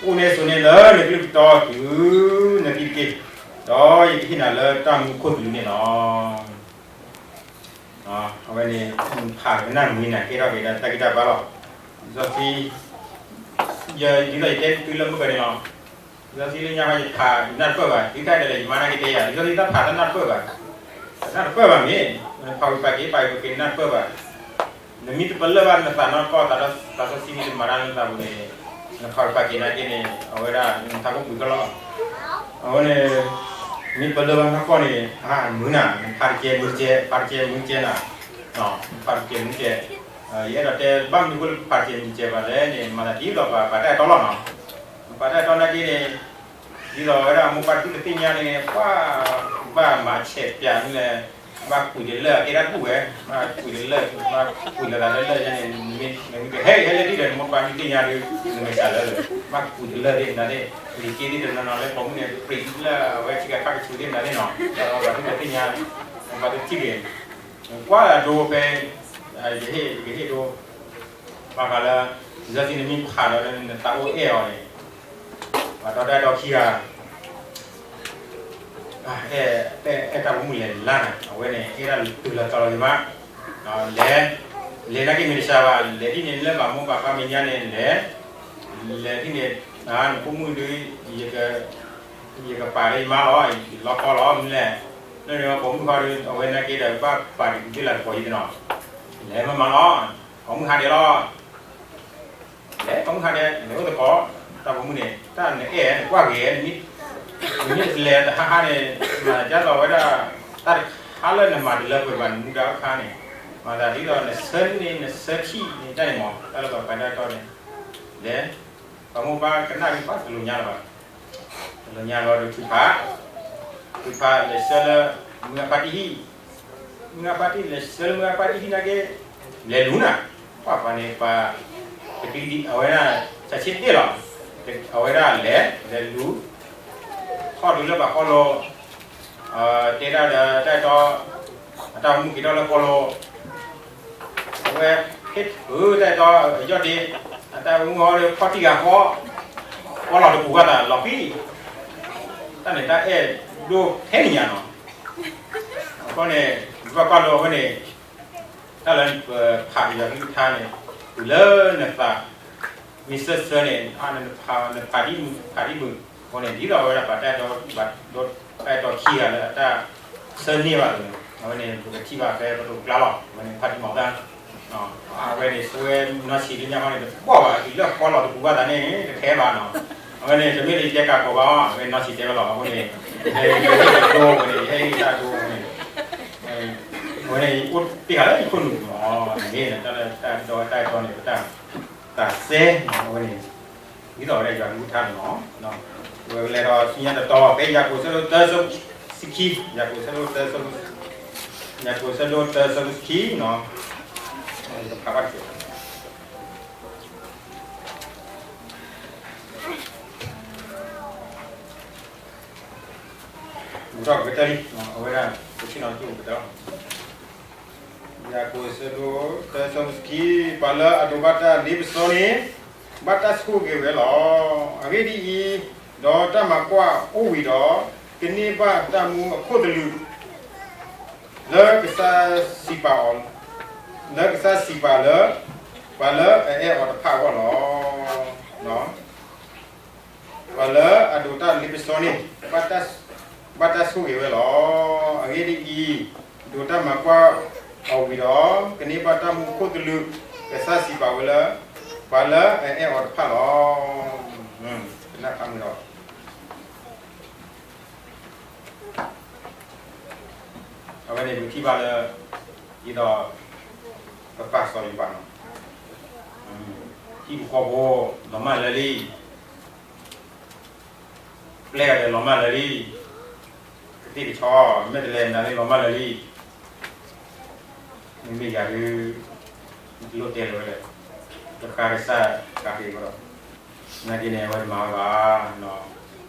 အိၣ်နဲဆိးနဲလၢနကလုၢ်ကတီၤတုၤနသံတက့ၢ်, ဒီးယကဟ့ၣ်နၤလၢတၢ်မူခိၣ်သလုးန့ၣ်လီၤ. အဝဲန့ၣ် ဖးကနၣ်မံၤနၤ ကဲထီၣ်က့ၤဒီးတၢ်ဂံၢ်တၢ်ဘါလီၤ. လံာ်စီဆှံ ယ ဒ်သိးယတဲသုလၢမုၢ်ကနံၤလီၤ. လံာ်စီဆှံလၢညါခီယဖးနၢ်တပၢၢ်ဘၣ်, သုတၢ်ဒ်လဲၣ်ယမါနာ်က့တဲယၤ, လံာ်စီဆှံတၢ်ဖးတၢ်နၢ်တပၢၢ်ဘၣ်, နၢ်တပၢၢ်ဘၣ်မ့ၢ်, နဖးဝံၤပာ်က့ၤ ပာ်က့ၤပက့ၤနၢ်တပၢၢ်ဘၣ်. နမ့ၢ်တပလၢၢ်ဘၣ်နသးနီၢ်ကီၢ် သးစီဆှံမ့ၢ်တမၤတၢ်လၢနသးပူၤန့ၣ်, နဖးဝံၤပာ်က့ၤနာ်က့န့ၣ် အဝဲဒၣ်နထးခိၣ်ပှံၤကလီလီၤ. အဝဲန့ၣ် မ့ၢ်ပလၢၢ်ဘၣ်နီၢ်ကီၢ်န့ၣ် အမုၢ်နၤ နဖးတကဲမုၢ်တကဲ, ဖးတကဲမုၢ်တကဲနၤ, နဖးတကဲမုၢ်တကဲ, ယအဲၣ်ဒိးတဲဘၣ်မနုၤအဃိလၢပဖးတကဲမုၢ်တကဲဘၣ်လဲၣ်န့ၣ် မၤသးဒ်သိးပှၤပာ်တၢ်အဲၣ်တီလီၤနီၤ. ပှၤပာ်တၢ်အဲၣ်တီနာ်က့န့ၣ် ဒ်သိးဝဲဒၣ်မိၢ်ပၢ်တသ့ၣ်ညါန့ၣ် ပှၤ ဘၣ်မၤဆဲးပၠးမနုၤလဲၣ်, ဘၣ်ကွံာ်တလၢာ်အကဲဒၣ်ဘူၣ်ဝဲ, ဘၣ်ကွံာ်တလၢာ်, ဘၣ်ကွံာ်လီၤသးလၢလၢာ်ယဲန့ၣ်, နမ့ၢ်ကဟဲဟဲလၢဒ်ဒီးနမိၢ်ပၢ်မ့ၢ်သ့ၣ်ညါဒီး နမဲာ်ဆှးလၢာ်လၢာ်, ဘၣ်ကွံာ်တလၢာ်သ့ၣ်နၤသ့ၣ်, လံာ်က့သ့ၣ်တနီၤနီၤလၢပိာ်မုၣ်န့ၣ် ပြံးလၢအဝဲဆ့ကၤခါကဆူးသ့ၣ်နၤသ့ၣ်နီၤ, ဒီးပှၤတသ့ၣ်ညါ, ပှၤတထံၣ်က့ၤ, ကွၢ်အဒိဖဲ ယဟ့ၣ် ယကဟ့ၣ်ဒိ ဘၣ်ဃးလၢ လံာ်စီဆှံနမ့ၢ်ဖးဒီးနသးအိၣ်အဲၣ်အီၤန့ၣ်, ပှၤဒီတၢ်အဲၣ်တီခံဂၤ, အဲၣ်တၢ်ပိာ်မုၣ်လဲၤလၢ်နၤ, အဝဲန့ၣ် အဲၣ်တၢ်တုၤလီၤတီၤလီၤက့ၤမး, လဲၤ, လဲၤနာ်က့မ့ၢ်တဆှးဘၣ်, လဲၤဒ်န့ၣ်လၢဘၣ်မိၢ်ဘၣ်ပၢ်မဲာ်ညါန့ၣ်လဲၤ, လဲၤဒ်န့ၣ်, နဖိမုၣ်ဒုး ယကပာ်လၢယမါလီၤ, ယလီၤကီလီၤမနုၤလဲၣ်, လၢန့ၣ်ပိာ်မုၣ်ခီဒီး အဝဲနာ်က့ဒီးဘၣ်ပာ်ဒံးက့ၤလၢကပီၤယံၤတနီၤ, လဲၤမ့ၢ်မးလီၤ, ပိာ်မုၣ်ဟးဒဲးလီၤ လဲၤပိာ်မုၣ်ဟးဒဲး လဲၤအိၣ်သကိး, တၢ်ပိာ်မုၣ်န့ၣ် တၢ်နအဲၣ်နကွၢ်ဂ့ၤ, နမ့ၢ်တလဲၤတဟါဟါန့ၣ် မၤဒ်သိးဝဲဒၣ် တၢ်တခါလၢနမၤတလၢပှဲၤဘၣ်နမူဒါအခါန့ၣ်, မၤသးဒ်သိးနဆၢန့ၣ် နဆၢထံၣ်န့ၣ်တၢ်န့ၣ်မး တၢ်လၢပှၤပာ်တၢ်အဲၣ်တီန့ၣ်, လဲၤ, ပှၤမိၢ်ပၢ်ကနၣ်ဒုးဘၣ်တလိာ်ညါလၢၤဘၣ်, တလိာ်ညါလီၤဒီးထုကဖၣ်, ထုကဖၣ်လဲၤဆှၢလၢ မုၢ်အပၢ်တဟံၣ် မုၢ်အပၢ်တဟံၣ် လဲၤဆှၢလၢမုၢ်အပၢ်တဟံၣ်နာ်က့, လဲၤလူၤနၤ, ပှၤပှၤန့ၣ်ပှၤ တကလံၤဒံး အဝဲဒၣ် ဆးဆ့တ့ၢ်လီၤ, အဝဲဒၣ်လဲၤ လဲၤလူၤ, ထီၣ်တုၤလၢပှၤဃီလိာ်, တဲဒၣ်ဒီးတၢ်အဲၣ်တီ, အတၢ်မူက့ၤထီၣ်လၢဃီလိာ် အဝဲဟ့ၣ်ထုးတၢ်အဲၣ်တီ ယီၢ်ဒ့, အတၢ်မူဟီဒီးဖီၣ်တံၢ်ဂၤဃီ, ဃီလီၤတပူၤဘၣ်သးလီၤဃံ, တၢ်န့ၣ်တၢ်အဲၣ်ဒိၣ်ထဲန့ၣ်ညါနီၤ, အဃိန့ၣ် ပဘၣ်ကွၢ်လိအဝဲန့ၣ်, တၢ်လၢပဖးယွၤကလုၢ်ကထါန့ၣ်, တုၤလၢနသး မ့ၢ်ဆၢဆၢန့ၣ် နဖးဒ်မုၢ် ဖးဒ်မုၢ်, အဃိန့ၣ် ဒ်သိးဝဲဒၣ်ပှၤတၢ်အဲၣ်တီ ပှၤအဲၣ်တီခံဂၤလၢအတၢ်ဆၢန့ၢ်ဘၣ်အသိးန့ၣ် အဝဲန့ၣ် ပကထံၣ်ဘၣ်ဖဲပဒိၣ်ကျါလီၤ, အဝဲန့ၣ်ဖးဒံမီၢ်တၢ်, အဝဲန့ၣ် ဆှၢဝဲနီၢ်ဆံးလၢညါခီန့ၣ် တဘီၣ်ဘၣ် တုၤလၢဃီလီၤတပူၤဘၣ်သးန့ၣ် တထဲဘၣ်နီၤ, အဝဲန့ၣ် တမ့ၢ်လၢယတဲကးကီးဘၣ်အီၤ အဝဲနီၢ်ဆံးတဲဝဲလီၤ, အဃိန့ၣ် ယဟဲဟ့ၣ်တၢ်ဒိအဝဲန့ၣ် ယဟဲဟ့ၣ်တၢ်ဒိအဝဲန့ၣ် အဝဲန့ၣ် အိၣ်တ့ၢ်ဃာ်လၢယခိၣ်နူာ်မး, မ့ၢ်တၢ်လၢတၢ်ဒိတၢ်အဲၣ်တီန့ၣ် ပတၢ်သဲအဝဲန့ၣ် ဒ်သိးဝဲဒၣ်ယွၤကလုၢ်ကထါန့ၣ်လီၤ. ဝဲလဲၤဒီးဆူညါတတီၤ ဖဲယၤကိာ်ဆၢဒိၣ်သၢဆၢဖိခံ, ယၤကိာ်ဆၢဒိၣ်သၢဆၢ, ယၤကိာ်ဆၢဒိၣ်သၢဆၢဖိခံနီၤ, ယကဖးဘၣ်တက့ၢ် ဘူးထီၣ်ကတၢၢ်လံ, အဝဲဒၣ် ပဆ့ၣ်နီၤကၠိကတၢၢ်လီၤ. ယၤကိာ်ဆၢဒိၣ်သၢဆၢဖိခံ, ပှၤလၢအဒိးဘၣ်တၢ်လ့ပစီန့ၣ် ဘၣ်တၢ်ဆိၣ်ဂ့ၤဝဲလီၤ. အဂ့ၢ်ဒ်အံၤ, ဒီးတၢ်မၤကွၢ်အိၣ်ဝံၤဒီး ကန့ၢ်ဘၣ်တၢ်မူအခိၣ်သလုး လၢကစၢ်စံးပာ်အီၤ, လၢကစၢ်စံးပာ်လၢ ပှၤလၢအအဲၣ်အီၤတဖၣ်အဂီၢ်လီၤ. ပှၤလၢအဒိးတၢ်လ့ပစီန့ၣ် ဘၣ်တၢ်ဆိၣ်ဂ့ၤဝဲလီၤ. အဂ့ၢ်ဒ်အံၤ, ဒိးတၢ်မၤကွၢ်အီၤဝံၤဒီး ကန့ၢ်ဘၣ်တၢ်မူခိၣ်သလုး ကစၢ်စံးပာ်ဝဲလၢ ပှၤလၢအအဲၣ်အီၤတဖၣ်လီၤ. ကနၣ်ဖးမုာ်ဒီး အဝဲန့ၣ်ပကထံၣ်ဘၣ်လၢ ဒ်သိး ပပာ်စီၤယိၤဘးနီၤ, ဟံၣ်ဖိဃီဖိ လီၤမၢ်လၢာ်လံ, ပျဲၢ်ဂၤဒီးလီၤမၢ်လၢာ်လံ, ကသ့ၣ်ကဆီ မဲာ်တဲးလဲးနၤလၢလီၤမၢ်လၢာ်လံ, မ့မ့ၢ်ယၤဒုး တလိၣ်တဲလၢၤဝဲလဲၣ်, တဃါကစၢ်ဃါက့ၤကဒီး, နာ်က့န့ၣ် အဝဲတမၤဝဲဘၣ်,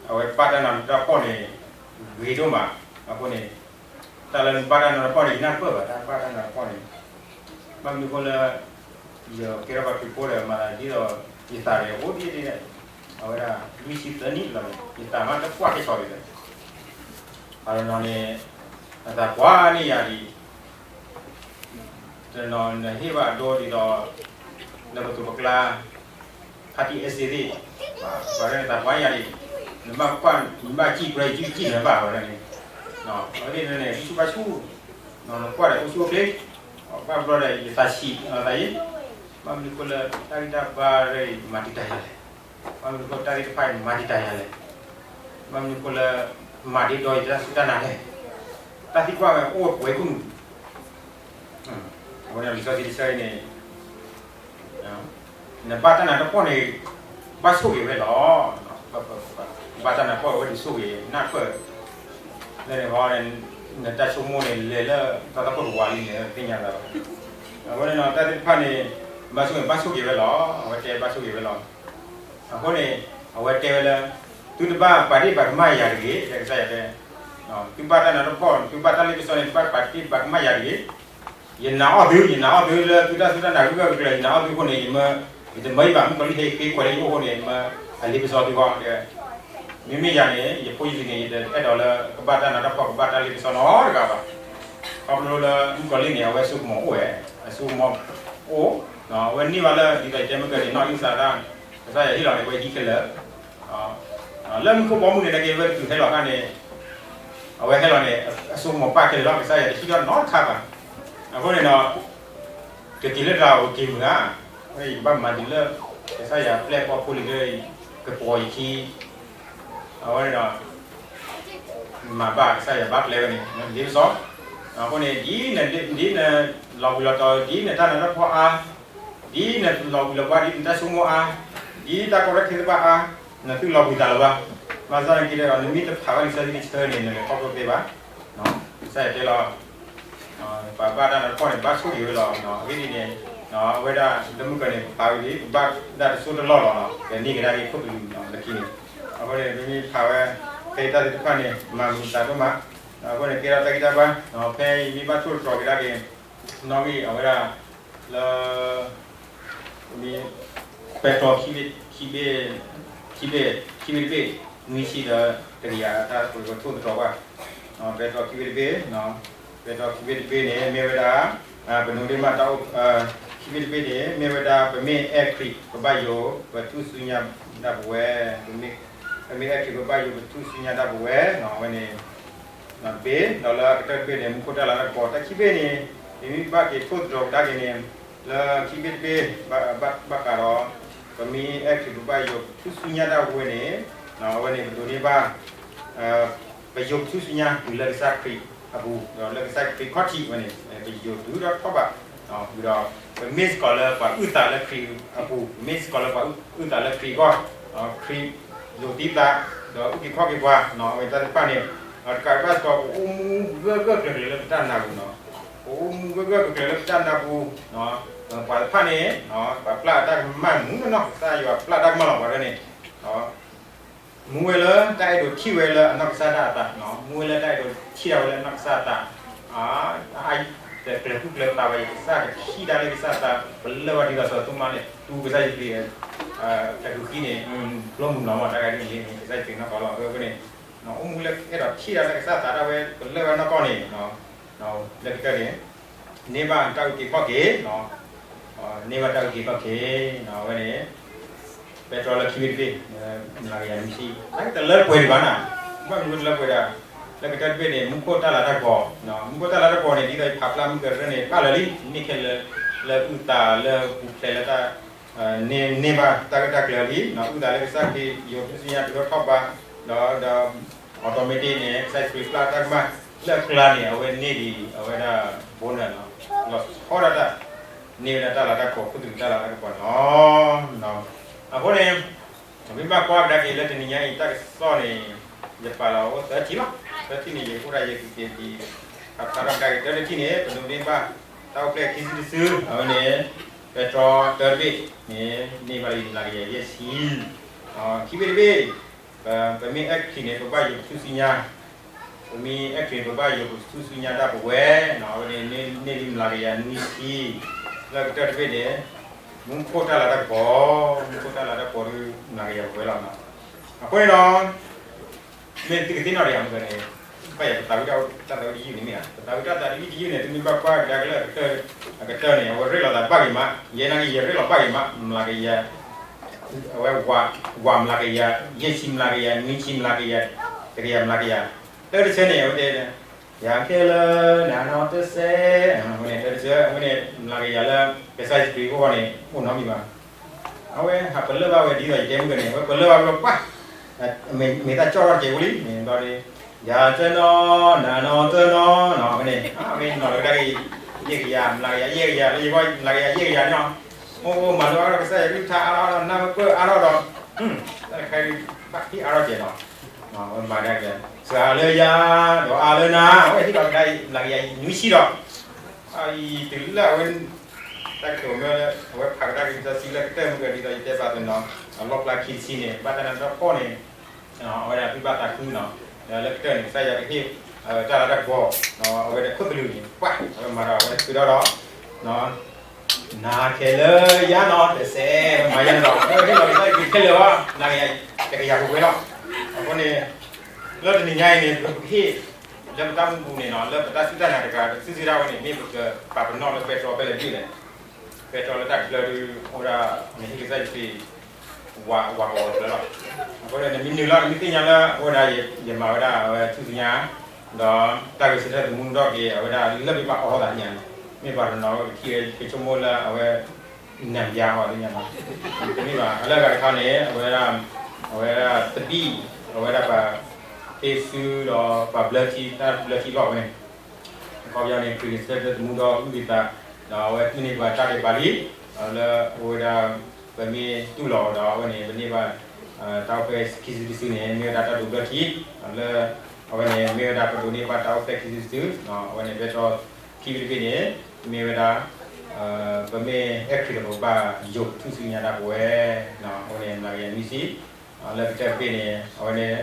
အဝဲပာ်တၢ်နးတၢ်ဖှီၣ်န့ၣ် ဂ့ၤဒိၣ်မး, အဃိန့ၣ် တၢ်လၢနဘၣ်တၢ်နးတၢ်ဖှီၣ်န့ၣ် ယနၢ်ပၢၢ်ဘၣ် တၢ်ဘၣ်တၢ်နးတၢ်ဖှီၣ်န့ၣ်, ဘၣ်မနုၤအဃိလၢ ယကဲထီၣ်ပှၤခရံာ်ဖိဒီး မၤသးဒ်သိး ယသးဒီးအိၣ်ဒ်န့ၣ်, အဝဲဒၣ်လွံၢ်ဆံသၢနံၣ်လီၤန့ၣ် ယသးမ့ၢ်တပှၢ်ကဲဆီၣ်ဒံးလၢ အနီၢ်နီၢ်န့ၣ် အသးပှၢ်န့ၢ်ယၤဒံး တနီၤနဟ့ၣ်ဘၣ်ဒိဒ်သိး လၢပသိးပကျါ ဖါတံၢ်အဲၣ်စ့သ့ၣ်, ပှၤလၢနသးပှၢ်ယၤန့ၣ် နဘၣ်ကွၢ် နဘၣ်စံၣ်ပြၢ ယစံၣ်နဘၣ်ဝဲဒၣ်န့ၣ်, အဝဲသ့ၣ်န့ၣ် ဆူၣ်ဘၣ်ဆူၣ်, နကွၢ်ဒီးအိၣ်ဆူၣ်အိၣ်ချ့, ဘၣ်ဘျီဒီး ယသးဆံးသးအံၤ, ဘၣ်မနုၤအဃိလၢ တၢ်ဂံၢ်တၢ်ဘါရၢအံၤ မၤတံာ်တာ်ယၤလဲၣ်, ဘၣ်မနုၤအဃိတၢ်သ့ၣ်တဖၣ်အံၤ မၤတံာ်တာ်ယၤလဲၣ်, ဘၣ်မနုၤအဃိလၢ မၤဒ့ဒီးယတၢ်စူၢ်တၢ်နာ်လဲၣ်, တၢ်သံကွၢ်ဝဲအိၣ်ဝဲပှဲၤခိၣ်နူာ် အဝဲန့ၣ်လံာ်စီဆှံတဆၢအံၤန့ၣ် နဘၣ်တၢ်နးတၢ်ဖှီၣ်န့ၣ် ဘၣ်ဆိၣ်ဂ့ၤဝဲလီၤ. ဘၣ်တၢ်နးတၢ်ဖှီၣ်ဝဲဒုးဆိၣ်ဂ့ၤ နၢ်ပၢၢ် လၢန့ၣ်ဃီ နတၢ်ဆိကမိၣ်န့ၣ် လဲၤလၢတၢ်သးခိၣ်တဝါလံန့ၣ် သ့ၣ်ညါသးလီၤ. အဃိန့ၣ်ဒီး တၢ်သ့ၣ်တဖၣ်န့ၣ် ဘၣ်ဆိၣ်ဂ့ၤ ဘၣ်ဆိၣ်ဂ့ၤဝဲလီၤ. အဝဲတဲဘၣ်ဆိၣ်ဂ့ၤဝဲလီၤ. အဃိန့ၣ် အဝဲတဲဝဲလၢ သုတဘၣ်ပာ်ဒ့ၣ်ပာ်ကမၣ်ယၤတဂ့ၤ, တဲကစၢ်ယွၤတဲ, သုဘၣ်တၢ်နးတၢ်ဖှီၣ် သုဘၣ်တၢ်လ့ပစီန့ၣ် သုဘၣ်ပာ်ဒ့ၣ်ပာ်ကမၣ်ယၤတဂ့ၤ. ယနာ်အီၣ်သု, ယနာ်အီၣ်သုလၢသုတၢ်စူၢ်တၢ်နာ်ဂုၤဂၤကကျၢၤ, ယနာ်အီၣ်သုအဃိန့ၣ် ယမၢ, ယတမၢယဘၣ် မုၣ်ကီၤလံၢ်ဟဲဃ့ခွဲးလၢယအိၣ်အဃိန့ၣ် မၢအလ့ပစီသုဂီၢ်, မ့မ့ၢ်ယၤန့ၣ် ယဖိယလံၤန့ၣ် ယတအဲၣ်ဒိးလၢကဘၣ်တၢ်နးတၢ်ဖှီၣ် ကဘၣ်တၢ်လ့ပစီနီတဂၤဘၣ်. ခီဖျိလၢမုၣ်ကီၤလံၢ်န့ၣ် အဝဲအစိကမီၤအိၣ်ဝဲ, အစိကမီၤအိၣ်, အဝဲန့ၢ်ဘၣ်လၢဒ်သိးယတဲမုၢ်ကၢၤန့ၣ် နီၢ်အံၣ်စရ့လး ကစၢ်ယွၤဟ့ၣ်လီၤန့ၣ် အဝဲဟံးခဲလၢာ် လၢမူခိၣ်ဘီမုၢ်န့ၣ် နာ်က့ဝဲတချုးဟဲလီၤခါန့ၣ်, အဝဲဟဲလီၤန့ၣ် အစိကမီၤပာ်ခဲလၢာ်လီၤ, ကစၢ်ယွၤတဟံးထီၣ်နီတခါဘၣ်. အဃိန့ၣ်ဒီး ကက့ၤလၢတၢ်အိၣ်က့ၤမုာ်ဧါ, အဃိန့ၣ် ယကဘၣ်မၤတုၤလၢ ကစၢ်ယွၤပျဲၢ်ဘီၣ်ဖိလံၤလၢ ကပီၤယခံ, အဝဲန့ၣ်ဒီး မၤဘၣ်ကစၢ်ယွၤဘၣ်ပျဲဝဲန့ၣ် လ့ပစီ. အဃိန့ၣ် ဒ်နလီၤဘှံးလီၤတီၤ ဒ်နတၢ်နးတၢ်ဖှီၣ်အါ, ဒ်နလီၤဘှံးလီၤဘှါ ဒ်နတၢ်ဆိကမိၣ်အါ, ဒ်တၢ်ကီတၢ်ခဲသ့ၣ်တဖၣ်အါ, နသုလီၤဘှံးသးလၢၤဘၣ်. ဘၣ်ဆၣ်သနာ်က့ဒီး နမ့ၢ်တဖးဘၣ်လံာ်စီဆှံတဆၢန့ၣ် နလဲၤခီဖျိသ့ဘၣ်. ကစၢ်ယွၤတဲလီၤ ပှၤဘၣ်တၢ်နးတၢ်ဖှီၣ်န့ၣ် ဘၣ်ဆိၣ်ဂ့ၤဝဲလီၤ. အဂ့ၢ်ဒ်န့ၣ် အဝဲဒၣ်လၢမုၢ်ကၢၤန့ၣ် ပဖးဝံၤလံ ပဘၣ်ဒၣ်တစိၢ်တလီၢ်လီၤ, ပန့ၢ်ကဒါက့ၤခိၣ်ကလူးလၢခံန့ၣ်. အဃိန့ၣ် ပမ့ၢ်ဖးဝဲ ဖဲတၢ်သ့ၣ်တဖၣ်န့ၣ် မၤမုာ်သးဒိၣ်မး, အဃိန့ၣ် ကဲထီၣ်တၢ်ဂံၢ်တၢ်ဘါ, ဖဲအံၤမ့ၢ်ဘၣ်ထိၣ်သတြီၤက့ၤဒၣ်က့ၤ နီၣ်ဂံၢ်အဝဲဒၣ် လၢ မ့ၢ် ပဲတြီ ခံဘ့ၣ် ခံဘ့ၣ် ခံဘ့ၣ်တဘ့ၣ် နွံဆံဒီးတကယၤ တၢ်ပကထိၣ်သတြီၤဘၣ်. ပဲတြီ ခံဘ့ၣ်တဘ့ၣ်, ပဲတြီ ခံဘ့ၣ်တဘ့ၣ်န့ၣ် မ့ၢ်ဝဲဒၣ် ပနိဒ့မးတၢ်အိၣ်, ခံဘ့ၣ်တဘ့ၣ်န့ၣ် မ့ၢ်ဝဲဒၣ် ပမ့ၢ်အဲၣ်ခရံာ် ပဘၣ်ယိာ် ပထူၣ်စုညါဒၣ်ပဝဲ, ပမ့ၢ်အဲၣ်ခရံာ် ပဘၣ်ယိာ် ပထူၣ်စုညါဒၣ်ပဝဲ, အဝဲန့ၣ် တဘ့ၣ်, ဒီးလၢအကတၢၢ်တဘ့ၣ်န့ၣ် မူခိၣ်တၢ်လၤတၢ်ကပီၤ, တၢ်ခံဘ့ၣ်န့ၣ် မ့မ့ၢ်ဘၣ်က့ၤထိၣ်သတြီၤကဒါက့ၤန့ၣ် လၢခံဘ့ၣ်တဘ့ၣ် ဘၣ်ဃးဒီး ပမ့ၢ်အဲၣ်ခရံာ် ပဘၣ်ယိာ် ပထူၣ်စုညါဒၣ်ပဝဲန့ၣ် အဝဲန့ၣ် ပဒိးန့ၢ်ဘၣ် ပယိာ်ပထူၣ်စုညါတုၤလၢကစၢ်ခရံာ်အပူၤ, ဒီးလၢကစၢ်ခရံာ်ခီၣ်ထံးဝဲန့ၣ် ပယိာ်တုၤဒီးထီၣ်ဘး, ဒီး ပမ့ၢ်စ့ၢ်ကီးလၢပှၤအုၣ်သးလၢခရံာ်အပူၤ, ပမ့ၢ်စ့ၢ်ကီးလၢပှၤအုၣ်သးလၢခရံာ်အဂီၢ်, ခရံာ်ယိာ်သံသး ဒီးအုၣ်က့ၤခီၣ်က့ၤပှၤ, အဝဲတၢ်သ့ၣ်တဖၣ်န့ၣ် တကးဘၣ်စ့ၢ်ကီး ပအိၣ်မူဂၢၢ်ဂၢၢ်ကျၢၤကျၢၤလၢပတၢ်နးပူၤနီၤ, ပအိၣ်မူဂၢၢ်ဂၢၢ်ကျၢၤကျၢၤလၢပတၢ်နးပူၤ, ပှၤတဖၣ်န့ၣ် ပှၤပျၢ်တၢ်ကမၣ်မူနီၢ်နီၢ်, ကစၢ်ယွၤပျၢ်တၢ်ကမၣ်လီၤပှၤဒၣ်န့ၣ် မူဝဲလၢတၢ်အဲၣ်ဒိးထံၣ်ဝဲလၢအနီၢ်ကစၢ်ဒၣ်အသး, မူဝဲလၢတၢ်အဲၣ်ဒိးထံၣ်ဒၣ်ဝဲလၢအနီၢ်ကစၢ်အသး, အါ, တကျၢၤသူၣ်ကျၢၤသးဘၣ်, ယကစၢ်ကထံၣ်ဒၣ်လၢကစၢ်အသး, ပလၢၢ်ဝဲဒ်သိးစီၤသိမးန့ၣ် တူၢ်ကစၢ်ယ့ၣ်ၡူးခရံာ် တၢ်ကူၣ်ခံန့ၣ် ကျိမုၢ်နီၤမး တၢ်ဂ့ၢ်ဒ်န့ၣ် ကစၢ်ယ့ၣ်ၡူးခရံာ်နီၢ်ကီၢ်လီၤ. အဃိန့ၣ် အိၣ်မူလၢအဲၣ်ဒိးထံၣ်ဒၣ်လၢကစၢ်အသးဒၣ်ဝဲ ပလၢၢ်ဝဲနီၢ်ကီၢ်န့ၣ် လၢကတၢၢ်န့ၣ် န့ၢ်ဘၣ်တၢ်အုၣ်က့ၤခီၣ်က့ၤ, န့ၢ်ဘၣ်တၢ်အုၣ်က့ၤခီၣ်က့ၤ, အဝဲန့ၣ် ပဲတြီလၢခံဘ့ၣ်တဘ့ၣ်, မၤကယၤနွံဆံ, တလၢပှဲၤဒံးဘၣ်နၤ, ဘၣ်မနုၤတလၢပှဲၤဒၣ်, လၢကတၢၢ်တဘ့ၣ်န့ၣ် မူခိၣ်တၢ်လၤတၢ်ကပီၤ, မူခိၣ်တၢ်လၤတၢ်ကပီၤန့ၣ် ဒ်သိးယဖးဖျါမုၢ်ကရၢန့ၣ် ဖျါလၢာ်လံ, မ့ၢ်ခဲလၢာ် လၢအုၣ်သးလၢပူၤဖျဲးလၢတၢ် န့ၢ်ဘၣ်တၢ်ဂၢၢ်တၢ်ကျၢၤလံ, အုၣ်သးလၢကစၢ်ခရံာ် ယိာ်ထူၣ်စုညါတုၤထီၣ်ထီၣ်ဘး, ဒီး automatic န့ၣ် ကစၢ်ခရံာ်ပျၢ်တၢ်ကမၣ် လၢအကျါန့ၣ် အဝဲန့ၢ်ဒံး အဝဲဒၣ် bonus လီၤဆီဒၣ်တၢ်, န့ၢ်ဝဲဒၣ်တၢ်လၤတၢ်ကပီၤ ခိၣ်သလုးတၢ်လၤတၢ်ကပီၤန့ၣ်လီၤ. အဃိန့ၣ် ပမ့ၢ်ဘၣ်ကွၢ်ကဒါက့ၤလၢတနံၤညါအံၤ တၢ်ကစီၣ်န့ၣ် ယပာ်လီၤအိၣ်သၢထံၣ်လီၤ. သၢထံၣ်န့ၣ် ယအိၣ်ဒၣ်ယကက့ၤဒံး ဖးဖျါထီၣ်ကဒါက့ၤ တၢတထံၣ်န့ၣ် ပဒိးန့ၢ်ဘၣ် တၢ်အိၣ်ဖျဲၣ်ခံစုတစု အဝဲန့ၣ် ပဲတြီတၢတဘ့ၣ်န့ၣ် န့ၢ်ဘၣ်လၢယနံၤလၢကယဲၢ်ယဲၢ်ဆံ, ခံဘ့ၣ်တဘ့ၣ် ပမ့ၢ်အဲၣ်ခရံာ်န့ၣ် ပဘၣ်ယိာ်ပထူၣ်စုညါ ပမ့ၢ်အဲၣ်ခရံာ် ပဘၣ်ယိးထူၣ်စုညါတၢ်ပဝဲ, အဝဲန့ၣ် န့ၢ်လံမျးကယၤနွံဆံ, လၢကတၢၢ်တဘ့ၣ်န့ၣ် မူခိၣ်တၢ်လၤတၢ်ကပီၤ, မူခိၣ်တၢ်လၤတၢ်ကပီၤဒုး မျးကယၤပဝဲလီၤ. အဃိန့ၣ်ဒီး မ့ၢ်သုကသ့ၣ်နီၣ်ဒံးအမုၢ်န့ၣ်, ဘၣ်ယၤပသးဝံၣ်တၢ်သးဝံၣ်တယုၢ်န့ၣ်မ့ၢ်ဧါ, ပသးဝံၣ်တၢ်သးဝံၣ်တယုၢ်န့ၣ် သုမ့ၢ်ဘၣ်ကွၢ်ကဒါက့ၤလၢအကတၢၢ်, အကတၢၢ်န့ၣ် အဝဲရ့လိာ်သးဘၣ်ဂ့ၤမး, ယဲနာ်က့ ယရ့လိာ်ဘၣ်ဂ့ၤမး, မျးကယၤ, အဝဲ ဝးမျးကယၤ, ယဲၢ်ဆံမျးကယၤ, နွံဆံမျးကယၤ, တကယၤမျးကယၤ, တၢ်တဆၢန့ၣ် အဝဲတဲ ယၤခဲလၢာ် နၤနီတစဲး, အဝဲန့ၣ် တၢ်တဆၢ အဝဲန့ၣ် မျးကယၤလၢ ကစၢ်ယ့ၣ်ၡူးခရံာ်အဂီၢ်န့ၣ် အိၣ်နီတမံၤဘၣ်. အဝဲဟးပလၢၢ်ဘၣ်ဝဲဒ်သိးယတဲမုၢ်ကန့ၣ် အဝဲပလၢၢ်ဘၣ်ဝဲပှၢ်, မ့ၢ်တၢ်ကၠီၣ်ထီၣ်တကဲးဖိလံ, မ့ၢ်ဒီး ယၤတနီၤ နၤနီတနီၤနီၤ, အဝဲန့ၣ် အဝဲနီၤလီၤကဒါက့ၤ ယဲၢ်ကယၤ မျးကယၤ ယဲၢ်ကယၤ လၢယဂီၢ် မျးကယၤ ယဲၢ်ကယၤန့ၣ်လီၤ. အိၣ်အိၣ်မၤလိအါထီၣ် ကစၢ်ယွၤကလုၢ်ကထါအါထီၣ် နၢ်ပၢၢ်အါထီၣ်ဒီး တၢ်တခါအံၤ ဘၣ်ဟ့ၣ်အါထီၣ်ကဲးနီၤ, အဝဲမၤဒၣ်က့ၤ စှၤလၢယၤ ဒီးအါလၢနၤ, အဝဲဟ့ၣ်လီၤကဒါအံၤ မျးကယၤနွံဆံဒီး အအံၤတုၤလၢအဝဲ တၢ်ကတိၤမ့ၢ်လၢ အဝဲဖးကဒါက့ၤလံာ်စီဆှံလၢကတၢၢ်မုၢ်ကဒ်သိးယတဲဘၣ်သ့ၣ်နီၤ, အလီၣ်ဖျါခံတဆံန့ၣ် ဘၣ်တၢ်နၢ်တၢ်ဖှီၣ်န့ၣ် အဝဲဒၣ်သုဘၣ်သးခုနီၤ, ဒီးလၢကတၢၢ်န့ၣ် ကစၢ်ယွၤကဟ့ၣ် တၢ်လၤတၢ်ကပီၤ, အဝဲဒၣ်ခိၣ်သလုးန့ၣ် ပှၢ် အဝဲမၤဒီးအဝဲဒၣ်ဃုာ်ဒီးဒီး နၤခဲလၢာ်ယၤနီတစဲး မၤယၤန့ၣ်ဒီး ဟ့ၣ်လီၤက့ၤခဲလၢာ်ဝဲ နၤကယၤတကယၤပဝဲလီၤ. အဃိန့ၣ် လၢတနံၤညါအံၤန့ၣ် ပကဟ့ၣ် လၢပတၢ်မူပူၤန့ၣ်နီၤ လၢပတၢ်စူၢ်တၢ်နာ်တဂၤ စုစုဒၣ်ဝဲန့ၣ် မ့ၢ်ပကပာ်ပနီၣ်လၢပဲတြီဖဲလဲၣ်တဘ့ၣ်လဲၣ်. ပဲတြီလၢတၢ်ချၢဒုး အိၣ်ဝဲဒၣ် နဟ့ၣ်ကစၢ်ယွၤ ဝးဝးကဝီၤတဖျၢၣ်လီၤ. အဃိန့ၣ် နမ့ၢ်နုာ်လီၤ နမ့ၢ်သ့ၣ်ညါလၢ အဝဲဒၣ်ယမၤဝဲဒၣ်အဝဲထူၣ်စုညါ ဒီးတၢ်ဂဲၤဆၢထၢၣ်သမူထီၣ်က့ၤ အဝဲဒၣ်လၢမ့ၢ်ပှၤအိးထီၣ်သးညါန့ၣ် မ့ၢ်ပှၤတနီၤဝဲကထံၣ်ဝဲကဆိကမိၣ်လၢအဝဲ နံၤယါအီၤသ့ၣ်ညါနီၤ, တမ့ၢ်ဘၣ် အလၢအဂၤတခါန့ၣ် အဝဲဒၣ် အဝဲဒၣ်သဘံၣ် အဝဲဒၣ်ပှၤ သ့စုဒီးပှၤဘျၢထံ တၢ်ဘျၢထံလီၢ်ဝဲန့ၣ် အခီပညီန့ၣ် ခရံာ်ကစၢ်တၢ်သမူဒီးအုၣ်သး ဒီးအဝဲသူၣ်န့ၢ်ပှၤတၢ်ဒဲးဘးလံ, ဒီးလၢအဝဲဒၣ် ပမ့ၢ်တူၢ်လိာ်ဒီးအဝဲန့ၣ် ပန့ၢ်ဘၣ် တၢ်အိၣ်ဖျဲၣ်ခံစုတစုန့ၣ် မ့ၢ်ဝဲဒၣ်တၢ်ဒိးဘျၢထံ, ဒီးလၢ အဝဲန့ၣ် မ့ၢ်ဝဲဒၣ်ပဒိးန့ၢ်ဘၣ်တၢ်အိၣ်ဖျဲၣ်ခံစုတစု, အဝဲန့ၣ် ပဲတြီခံဘ့ၣ်တဘ့ၣ်န့ၣ် မ့ၢ်ဝဲဒၣ် ပမ့ၢ်အဲၣ်ခရံာ်ဒီးပဘၣ်ယိးထူၣ်စုညါတၢ်ပဝဲ, အဝဲန့ၣ် မျးကယၤနွံဆံ, လၢကတၢၢ်တဘ့ၣ်န့ၣ် အဝဲန့ၣ်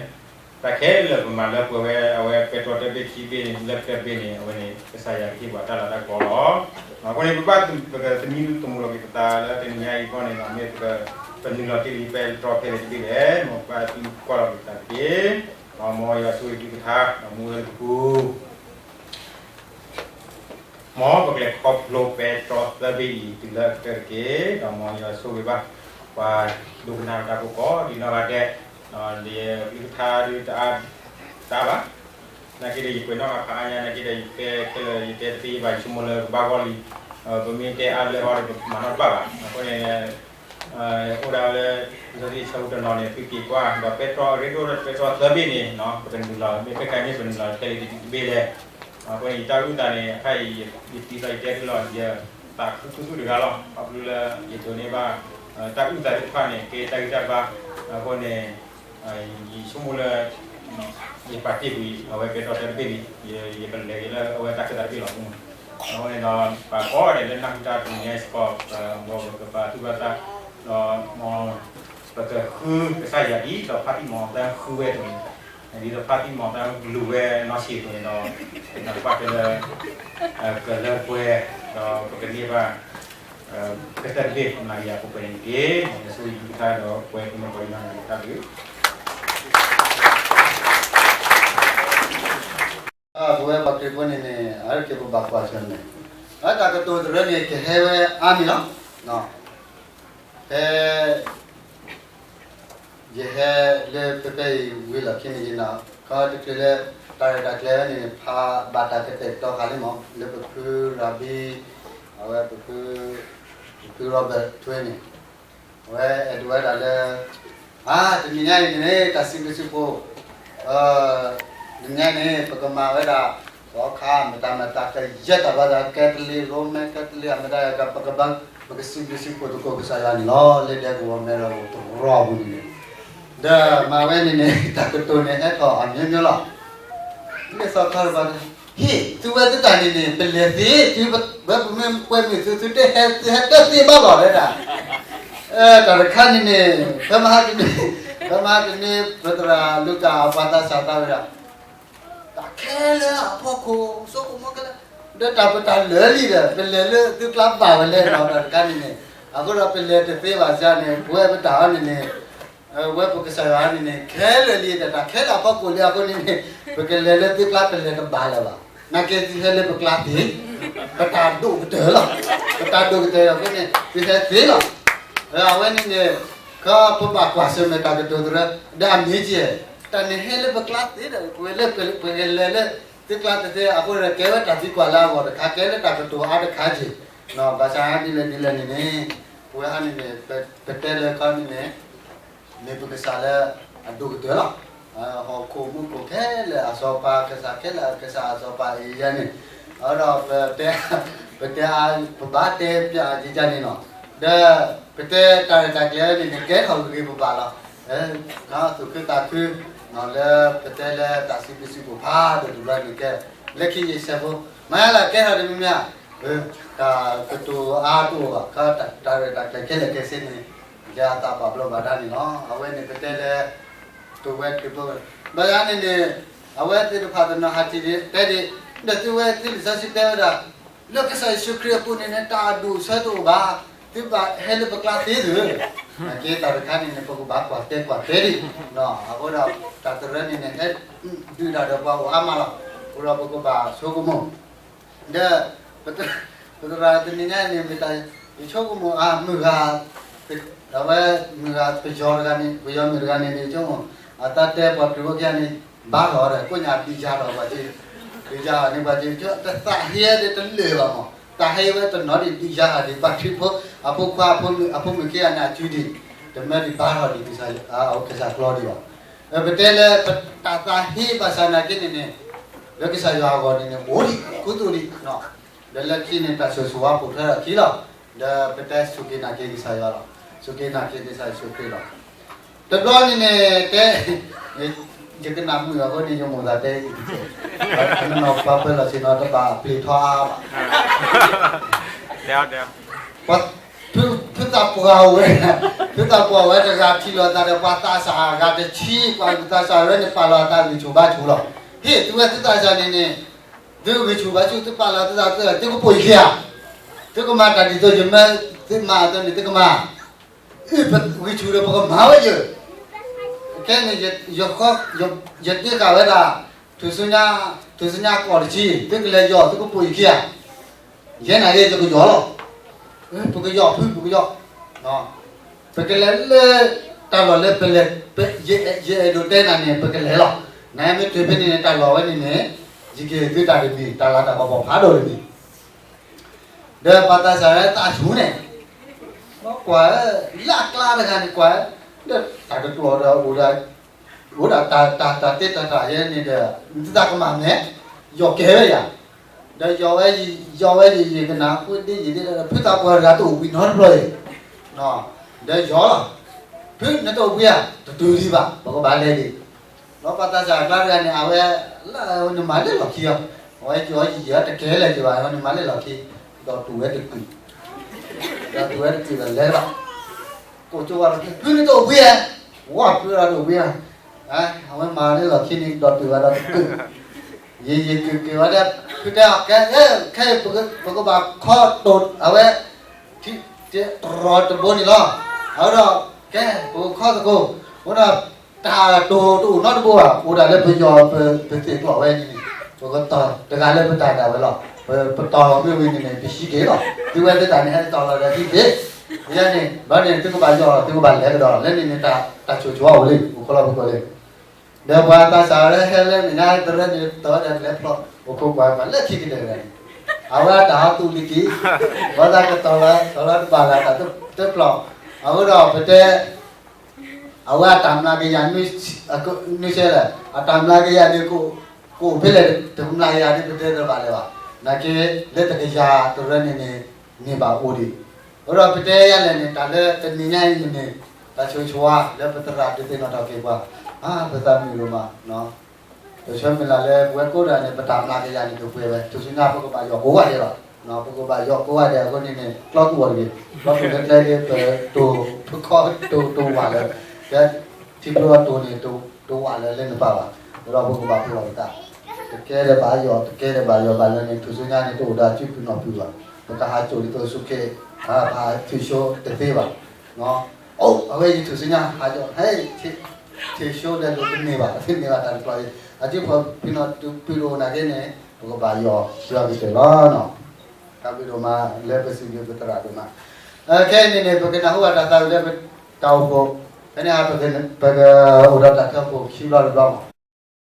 တၢ်ခဲလၢာ်ပမၤလၢပှဲၤဝဲ အဝဲပဲတြီတၢ်ဘ့ၣ်ခံဘ့ၣ်န့ၣ် လၢကတၢၢ်တဘ့ၣ်န့ၣ် အဝဲန့ၣ် ကစၢ်ယွၤကဟ့ၣ်ပှၤတၢ်လၤတၢ်ကပီၤလီၤ. အဃိန့ၣ် ပဘၣ်ပကသမံသမိးလီၤက့ၤပသးလၢတနံၤညါအံၤအဂီၢ်န့ၣ် မ့ၢ်ပက ပနုာ်လီၤတ့ၢ်လံပဲတြီဖဲလဲၣ်တဘ့ၣ်လဲၣ်, မ်ပဘၣ်သံကွၢ်လီၤက့ၤပသးတက့ၢ်. မ်ယွၤဆိၣ်ဂ့ၤသုတခါ ဒီးမူဝဲလၢပပူၤ မ်ပကလဲၤခီဖျိပဲတြီသၢဘ့ၣ်အံၤ တုၤလၢအကတၢၢ်တက့ၢ်. ဒီးမ်ယွၤဆိၣ်ဂ့ၤဘၣ် ပှၤဒိကနၣ်တၢ်ဖိကိးဒ်နီၢ်ဂၤဒဲး, ဒီးယကလုၢ်ကထါဒုးတအါ တအါဘၣ်, နာ်က့ဒီးယကွဲးနီၣ်ဂၤဖးအါညါ နာ်က့ဒီးယတဲခဲလၢာ် ယတဲတသ့ဘၣ် ယဆိကမိၣ်လၢကဘၣ်ဂီၢ်လံ, ပမ့ၢ်တဲအါလၢအီၤဒီး ပမၤနီၣ်တဘၣ်ဘၣ်. အဃိန့ၣ် အိၣ်ဒၣ်ဝဲလၢ လၢယဆၢဖိတနီၤန့ၣ် သုက့ၤကွၢ် ဒီးပဲတြီအရ့ဒိၣ်ဒီးပဲတြီသၢဘ့ၣ်န့ၣ် ပကနုာ်လီၤ မ့ၢ်ဖဲကါမ့ၢ်ပနုာ်လီၤဖဲလံတဘ့ၣ်လဲၣ်. အဃိန့ၣ် ယတၢ်အုၣ်သးန့ၣ် အခါအံၤ ယသံသီယတဲသုလီၤ ယသးခုသူၣ်တဂၤလီၤ. ခီဖျိလၢယဒိးန့ၢ်ဘၣ် တၢ်အုၣ်သးသ့ၣ်တဖၣ်န့ၣ် ကဲတၢ်ဂံၢ်တၢ်ဘါ. အဃိန့ၣ် ယဆိကမိၣ်လၢ ယပာ်တ့ၢ်ကွံာ် အဝဲပဲတြီတၢ်တဘ့ၣ်န့ၣ် ယကလဲၤက့ၤလၢအဝဲတၢ်ခၢၣ်သးတဘ့ၣ်လီၤ. အဃိန့ၣ်ဒီး ပှၤကိးဂၤဒဲးလၢနၢ်ဟူတၢ်တနံၤညါအံၤစ့ၢ်ကီး မ်ပကပာ်သူၣ်ပာ်သး ဒီးမ် ပကဃုကစၢ်ယွၤဒ်သိးဖါတံၢ်မီၤသၢဃုဝဲအသိးန့ၣ်, ဒ်သိးဖါတံၢ်မီၤသၢလူၤဝဲနီၢ်ဆံးအသိးန့ၣ်ဒီး ပကဘၣ်တဲလၢ ကလၢပှဲၤ ဒီးပကန့ၢ်ဘၣ် ကတၢၢ်တဘ့ၣ် မျးကယၤပှဲၤပှဲၤန့ၣ်တက့ၢ်. ယဆိၣ်ဂ့ၤသုတခါဒီးပှဲၤသုန့ၣ်ပှဲၤယနီၢ်ဂၤဒဲးတၢ်ဘျုး ပဝဲပှၤခရံာ်ဖိန့ၣ်န့ၣ် အါတက့ၢ်ပဘၣ်ကွၢ်ဆၢၣ်မဲာ်, အတၢ်ကတိၤတရၢန့ၣ် ကဟဲဝဲအါမံၤလီၤ. ဖဲ ယဟဲလၢဖဲဖဲအံၤဝံၤလီၢ်ခံန့ၣ် ယနာ်ခီတချုးလၢ တၢ်ရဲၣ်တၢ်ကျဲၤဝဲန့ၣ် ဖးဘၣ်တၢ်ကတဲာ်ကတီၤဃာ်လံမး လၢပဖုရၤဘံ အဝဲ ပဖု Robert ထွဲန့ၣ် အဝဲအဲၣ်ဒိးဝဲဒၣ်လၢ အါ တနံၤညါအံၤန့ၣ် တၢ်စံးဘျုးစံးဖှိၣ် တနံၤညါန့ၣ် ပကမၤဝဲဒၣ် ပခါမတၤမတၤ ကယဲၢ်တၢ်ဘၣ်သး ကဲတလံၤရိမ့ၤ ကဲတလံၤအမတၤ ပကဘၣ် ပကစံးဘျုးစံးဖှိၣ်သကိးကစၢ်ယွၤန့ၣ်လီၤ. လၢဒဲကဝီၤမဲရၤကတရီပူၤန့ၣ်န့ၣ် ဒီးမၤဝဲန့ၣ်န့ၣ် တၢ်ကတိၤန့ၣ် ဟဲထီၣ်အမျိုးမျိုးလီၤ. လၢသီခါတဘၣ် ဟ့ၣ် သုဝဲသတးန့ၣ်န့ၣ် ပလဲၤသ့ သုဝဲပမ့ၢ်ကွဲမုာ်သု သုတဟဲ သုဟဲတသ့ဘၣ်လီၤ တဲဒၣ်. တၢ်တခါန့ၣ်န့ၣ် ဖဲမဟါတနံၤ ဖဲမဟါတနံၤ ပသရၣ်လူၤကၣ်အပှၤသးစၢ်သးဝဲဒၣ် တၢ် ခဲလၢာ်အဖီခိၣ် ဆိကမိၣ်ခဲလၢာ်, ဒီးတၢ်ပတၢ်လၢာ်လံဒီး ပလဲၤလၢသုကျါဘၣ်ဝဲလဲၣ်နီၤ တၢ်တခါန့ၣ်န့ၣ်, အဃိဒီးပလဲၤတသ့ဘၣ်စ့ၢ်န့ၣ် ပဝဲပတၢ်အီၤန့ၣ်န့ၣ် ဝဲပကစၢ်ယွၤန့ၣ်န့ၣ် ခဲလၢာ်လံဒီး တၢ်ခဲလၢာ်အဖီခိၣ်လံအဃိန့ၣ်န့ၣ် ပကလဲၤလၢသုကျါပလဲၤတဘၣ်လၢၤဘၣ်. နာ်က့သုဟဲလၢပကျါသ့, ပတၢ်ဒိၣ်ကတၢၢ်လီၤ, ပတၢ်ဒိၣ်ကတၢၢ်အဃိန့ၣ် သုဟဲသ့လီၤ. အဝဲန့ၣ်န့ၣ် ခီပဘၣ်ကွၢ်ဆၢၣ်မဲာ်တၢ်ကတိၤသရၢ ဒီးအမ့ၢ်ကဲ တၢ်န့ၣ်ဟဲလၢပကျါသ့ဒီး ပဝဲလၢ ပကလဲၤလၢသုကျါတသ့အဃိဒီး ကဲဝဲတၢ်သံကွၢ်လၢအဂီၢ်တခါ ကဲလၢတၢ်ကတိၤအါတခါက့ၤ, ဘၣ်ဆၣ်ဒ်လဲၣ်ဒ်လဲၣ်န့ၣ်န့ၣ် ပဝဲအါန့ၣ်န့ၣ် ပတဲလၢခီန့ၣ်န့ၣ် မ့ၢ်ပကစၢ်လၢအဒိၣ်ကတၢၢ်လီၤ. ဟီၣ်ခိၣ်မူခိၣ်ခဲလၢာ်အစီၤပၤ ကစၢ်ခဲလၢာ်ကစၢ်အစီၤပၤအံၤယဲန့ၣ်, အဃိဒီး ပတဲ ပဘၣ်တဲပျးယကန့ၣ်လီၤ. ဒီးပတဲတၢ်ရဲၣ်တၢ်ကျဲၤန့ၣ် ကဲထီၣ်ဂ့ၤဂ့ၤဘၣ်ဘၣ်လီၤ. သူၣ်ခုသးခု လၢပတဲလၢတၢ်စံးဘျုးစံးဖှိၣ်ဖးဒိၣ်တဘျီန့ၣ်ကဲ, လၢခံယဆဲးဖိ မ့ၢ်လၢကဲထီၣ်တမံၤမံၤဧါ, တၢ်ကတိၤအါတအိၣ်ဘၣ်, တၢ်ရဲၣ်တၢ်ကျဲၤခဲလၢာ်ခဲဆ့န့ၣ် ယသးပာ်ဘျီဘၣ်ဒၣ်န့ၣ်လီၤ. အဝဲန့ၣ်ပတဲလၢ တိၤဝဲတဘျီ, ဘၣ်ဆၣ်န့ၣ်န့ၣ် အဝဲသ့ၣ်တဖၣ်တနီၤဟးထံၣ်တဲဒ်, ဒီးသုဝဲသ့ၣ်လံာ်စီဆှံတဲဝဲဒၣ် လၢကစၢ်ယ့ၣ်ၡူးခရံာ်အပူၤန့ၣ်န့ၣ် တၢ်အဒူၣ်အဆၢတအိၣ်ဘၣ်, သုဘၣ်ဟဲလၢပကျါသ့သု, နာ်က့တၢ်တခါန့ၣ်န့ၣ် ပကဘၣ်ကွၢ်တဲကွၢ်တဲဒ်, အဃိဒီး တၢ်တရၢန့ၣ်န့ၣ် ဟဲဒုးတၢ်ဒီးပှၤအိၣ်အါမးလီၤ. အဃိဒီးပကဘၣ်ဆိကမိၣ် ဒီး ပသရၣ်တနံၤညါန့ၣ် မ့ၢ်တၢ်ယဆိကမိၣ်အါမုၢ်ဂၤ, အဝဲမုၢ်ဂၤပယီၤတဂၤန့ၣ် ပယီၤမုၣ်တဂၤန့ၣ် ယဆိကမိၣ် အတၢ်တဲပှၤခရံာ်ဖိခံဂၤန့ၣ် ဘါထီၣ်ဒီး ကိးညါဒုးယၤထီၣ်ပှၤက့, ဒုးယၤထီၣ်န့ၣ်ပှၤက့, တသးဟ့ဒီးတလၢာ်ဘၣ်မး, တၢ်ဟ့ဝဲတနီၤဒံး ဒုးယၤထီၣ်ဒံး ပှၤခရံာ်ဖိ အဖိခွါအဖိမုၣ်ခံဂၤန့ၣ် အစုဒံး, တမၢဒံးဘါထီၣ်ဒံး ကစၢ်ကျီဒံးဘၣ်. ပတဲလၢ တၢ်သးဟ့ဘၣ်ဆၣ်နာ်က့န့ၣ်န့ၣ် လၢကစၢ်ယွၤအဂီၢ်န့ၣ်န့ၣ် အိၣ်ဒံး ခူသူၣ်ဒံး, ဒီးလၢခံန့ၣ် တၢ်ဆိၣ်ဂ့ၤဆိၣ်ဝါပိာ်ထွဲထီၣ်အခံလီၤ. ဒီးပတဲစူၢ်က့ၤနာ်က့ၤကစၢ်ယွၤလီၤ. စူၢ်က့ၤနာ်က့ၤကစၢ်ယ့ၣ်ၡူးခရံာ်လီၤ. တဘျီန့ၣ်န့ၣ် တဲ ယကနၣ်မုာ်အဃိန့ၣ် ယမိၢ်သးတဲအံၤတက့ၢ်, အနီၢ်နီၢ်ပှၤပၢၤလီၢ်ဆ့ၣ်နီၤ တဘၣ်ပျံၤထီအါဘၣ်. ဖုသးပှၢ်ဝဲ, ဖုသးပှၢ်ဝဲတဂၤထံၣ်လိာ်သးဒီး ပှၤသးစၢ်အဂၤတဆံ, ပှၤသးစၢ်ဝဲန့ၣ် ပာ်လီၤအသးဂံၢ်ဆူၣ်ဘါဆူၣ်လီၤ. ဟ့ၣ် သုဝဲသုသးစၢ်န့ၣ်န့ၣ် သုဂံၢ်ဆူၣ်ဘါဆူၣ် သုပာ်လီၤသုသး သုကပိာ်ယခံဧါ, သုကမၤတၢ်ဒ်သိးယမၢသုမၤအသိးန့ၣ် သုကမၤ, အုၣ်ပဂံၢ်ဆူၣ်ဒီးပကမၤဝဲယၢ်, ခဲန့ၣ် ယတ့ဃာ်ဝဲဒၣ် ထူၣ်စုညါ, ထူၣ်စုညါကီၢ်တဆံ သုကလဲၤယီၤ သုကပိာ်ယခံဧါ, ယဲနာ်က့ၤယကယီၤလီၤ. ပကယီၤဖု ပကယီၤ, ပကလဲၤလၢ တၢ်လီၢ်လၢပလဲၤ, ယအဲၣ်ဒိးတဲနၤန့ၣ် ပကလဲၤလီၤ. နမ့ၢ်တုၤဖဲန့ၣ်န့ၣ် တၢ်လီၢ်ဝဲန့ၣ်န့ၣ် ယကဟ့ၣ်သုတၢ်တမံၤ တၢ်လၤတၢ်ကပီၤဖးဒိၣ်တမံၤ ဒီးပှၤသးစၢ်ဝဲသးဆူၣ်န့ၣ်, ကွၢ်လၢအကျါတဂၤန့ၣ်ကွၢ်, ဒီးတၢ်တကျိၤဒီးအိၣ်ဒီး, အိၣ်ဒၣ်တၢ်တၢ်တၢ်တ့တၢ်တၢ်ယဲန့ၣ်ဒီး နသုသးကမၤမ့ၢ်, ယီၤကဲၤဝဲယၤ, ဒီးယီၤဝဲယံာ် ယီၤဝဲယံာ်ယံာ်ကနၣ် ဃုဒ့ယံာ်ဒ့ဒီး ဖုသးပှၢ်တဂၤတအိၣ်ဘှံးနီတဘျီအံၤ, ဒီးယီၤလီၤ, ဖုနတအိၣ်ဘှံးဧါ, တတုၤလံဘၣ် ပကဘၣ်လဲၤဒံး, ဒီးပှၤသးစၢ်အကျါတဂၤန့ၣ် အဝဲ လၢနမၤလၢလီၢ်ခံအီၤ, အဝဲကၠီယံာ်ယံာ်တကဲလဲၣ်က့ၤဘၣ် နမၤလၢလီၢ်ခံ, ဒီးတူၢ်ဝဲတကုာ်, ဒီးတူၢ်ဝဲတကုာ်ဒီးလဲၤဘၣ်, ကိးကၠိဝဲဒီး ဖုနတအိၣ်ဘှံးဧါ, ဝဲဖုဒီးတအိၣ်ဘှံးဧါ, အဝဲမၤလၢလီၢ်ခံန့ၣ် ဒီးတူၢ်ဝဲဒီးတကုာ်, ယံာ်ယံာ်ကုာ်ကုာ်ဝဲဒၣ်, ဖုတဲအီၤ ကဲ, ခဲအံၤ ပကဘၣ်ခီတိၤ အဝဲ တရီတဘိန့ၣ်လီၤ, အဝဲဒီး ကဲ ပကခီသကိး, အဃိဒီး တၢ်တိၤတအိၣ်နီတဘိဘၣ် အိၣ်ဒၣ်လၢပယီၤပသ့ၣ်ကျီၢ်ဝဲန့ၣ်န့ၣ်, ပကတီၤတဂၤလၢပတၢ်ဒၣ်ဝဲလီၤ, ပတီၤလီၤမ့ၢ်ဝံၤန့ၣ်န့ၣ် ပဟံးက့ၤလီၤ, သုဝဲသ့ၣ်တၢ်န့ၣ် ဟဲတတီၤလီၤဒီးဟံးက့ၤ, ယဲန့ၣ် ဘၣ်န့ၣ် သုကဘၣ်ယီၤလီၤ သုကဘၣ်လဲၤကဒီး လၢန့ၣ်န့ၣ် တၢ်ဆိၣ်ဆိၣ်ဝဲအိၣ်လံ အိၣ်ခိးလီၤပကိးလံ ဒီးပှၤသးစၢ်လၢဟဲလၢန့ၣ် နတရၢန့ၣ် တီၤဝဲဒၣ်တလဲဖျီၣ် အိၣ်ခိးကွၢ်ပှၤလၢခံကတၢၢ်တဂၤန့ၣ်, အဝဲအတၢ်ဟီသူၣ်လံက့ၤ, ဘၣ်သးကတီၤလၢ တီၤလၢတဘၣ်လၢတၢ်တဖျီၣ်, အဃိဒီးပတဲ အဝဲအတၢ်မျးကယၤ နွံဆဲလၢာ် အတၢ်မျးကယၤန့ၣ် ကအိၣ်ဖဲလဲၣ် တမျးကယၤန့ၣ် ပတဲတဘၣ်လၢၤဘၣ်, နာ်က့ လၢတကယၤတရၢန့ၣ်န့ၣ် န့ၢ်ဘၣ်အိၣ်ဒံး, အဃိဒီးပတဲယၤလဲၣ်န့ၣ် တၢ်လၢတနံၤညါအံၤန့ၣ်န့ၣ် တၢ်ဆိၣ်ဆိၣ်ဝါလၢပသရၣ်ဒုးသ့ၣ်နီၣ်ထီၣ်က့ၤပှၤ, ပသးမုာ်ဒိၣ်မး ပဆၢမုၢ်လၢ်လၢပဝဲကိးဂၤန့ၣ် ပတၢ်မျးကယၤန့ၣ်ကပှဲၤဝဲ ထူၣ်စုညါပကဘၣ်ယီၤကိးဂၤဒဲးလီၤ, ပကဘၣ်ယီၤကိးဂၤဒဲးအဃိန့ၣ်န့ၣ် ကျီကူၣ်အီၤတဂ့ၤ, ကျီကူၣ်လၢကျဲလၢပတိၤ ပခီတိၤတဝာ်လၢ, ကဲ ထံဖျိအတိၤန့ၣ် တဝာ်လၢလၢနပၢ်ဘၣ်, ဒီးပကဘၣ်ဖျိလီၤပသး, တကဲလၢၤဘၣ်ယီၤ, တကဲလၢၤဘၣ်ယီၤဘၣ်လၢန့ၣ် ထူၣ်စုညါန့ၣ် တအိၣ်ဒီးစုပူၤနီၢ်ပူၤဘၣ်. ပကဟးစိာ်ဒ်သိးဆူၣ်ခ့, ဟးထူၣ်ဆိတသ့ဘၣ်. အိၣ် အဝဲယထူၣ်စုညါဟးယီၤ, ဟဲ ထူၣ်ဆိလဲၤလိာ်တန့ၢ်ဘၣ်, တန့ၢ်ဘၣ်တၢ်တကျီၤအံၤ, အစုပူၤနီၢ်ပူၤတအိၣ်နာ်က့န့ၣ် ပကဘၣ်ယီၤ ယွၤကတၢၢ်လီၤ. တၢ်ဘျုးဒိၣ်မးလၢပစံးဘျုးပသရၣ်ဒိၣ်မး. ခဲအံၤန့ၣ်န့ၣ် ပကနၢ်ဟူဘၣ်တၢ်သးဝံၣ်လၢပတၢ်အိၣ်ဖှိၣ်, ဖဲန့ၣ် ပကအိၣ်ဒီးတၢ်ထၢဖှိၣ်ခံဘျီတဘျီမး.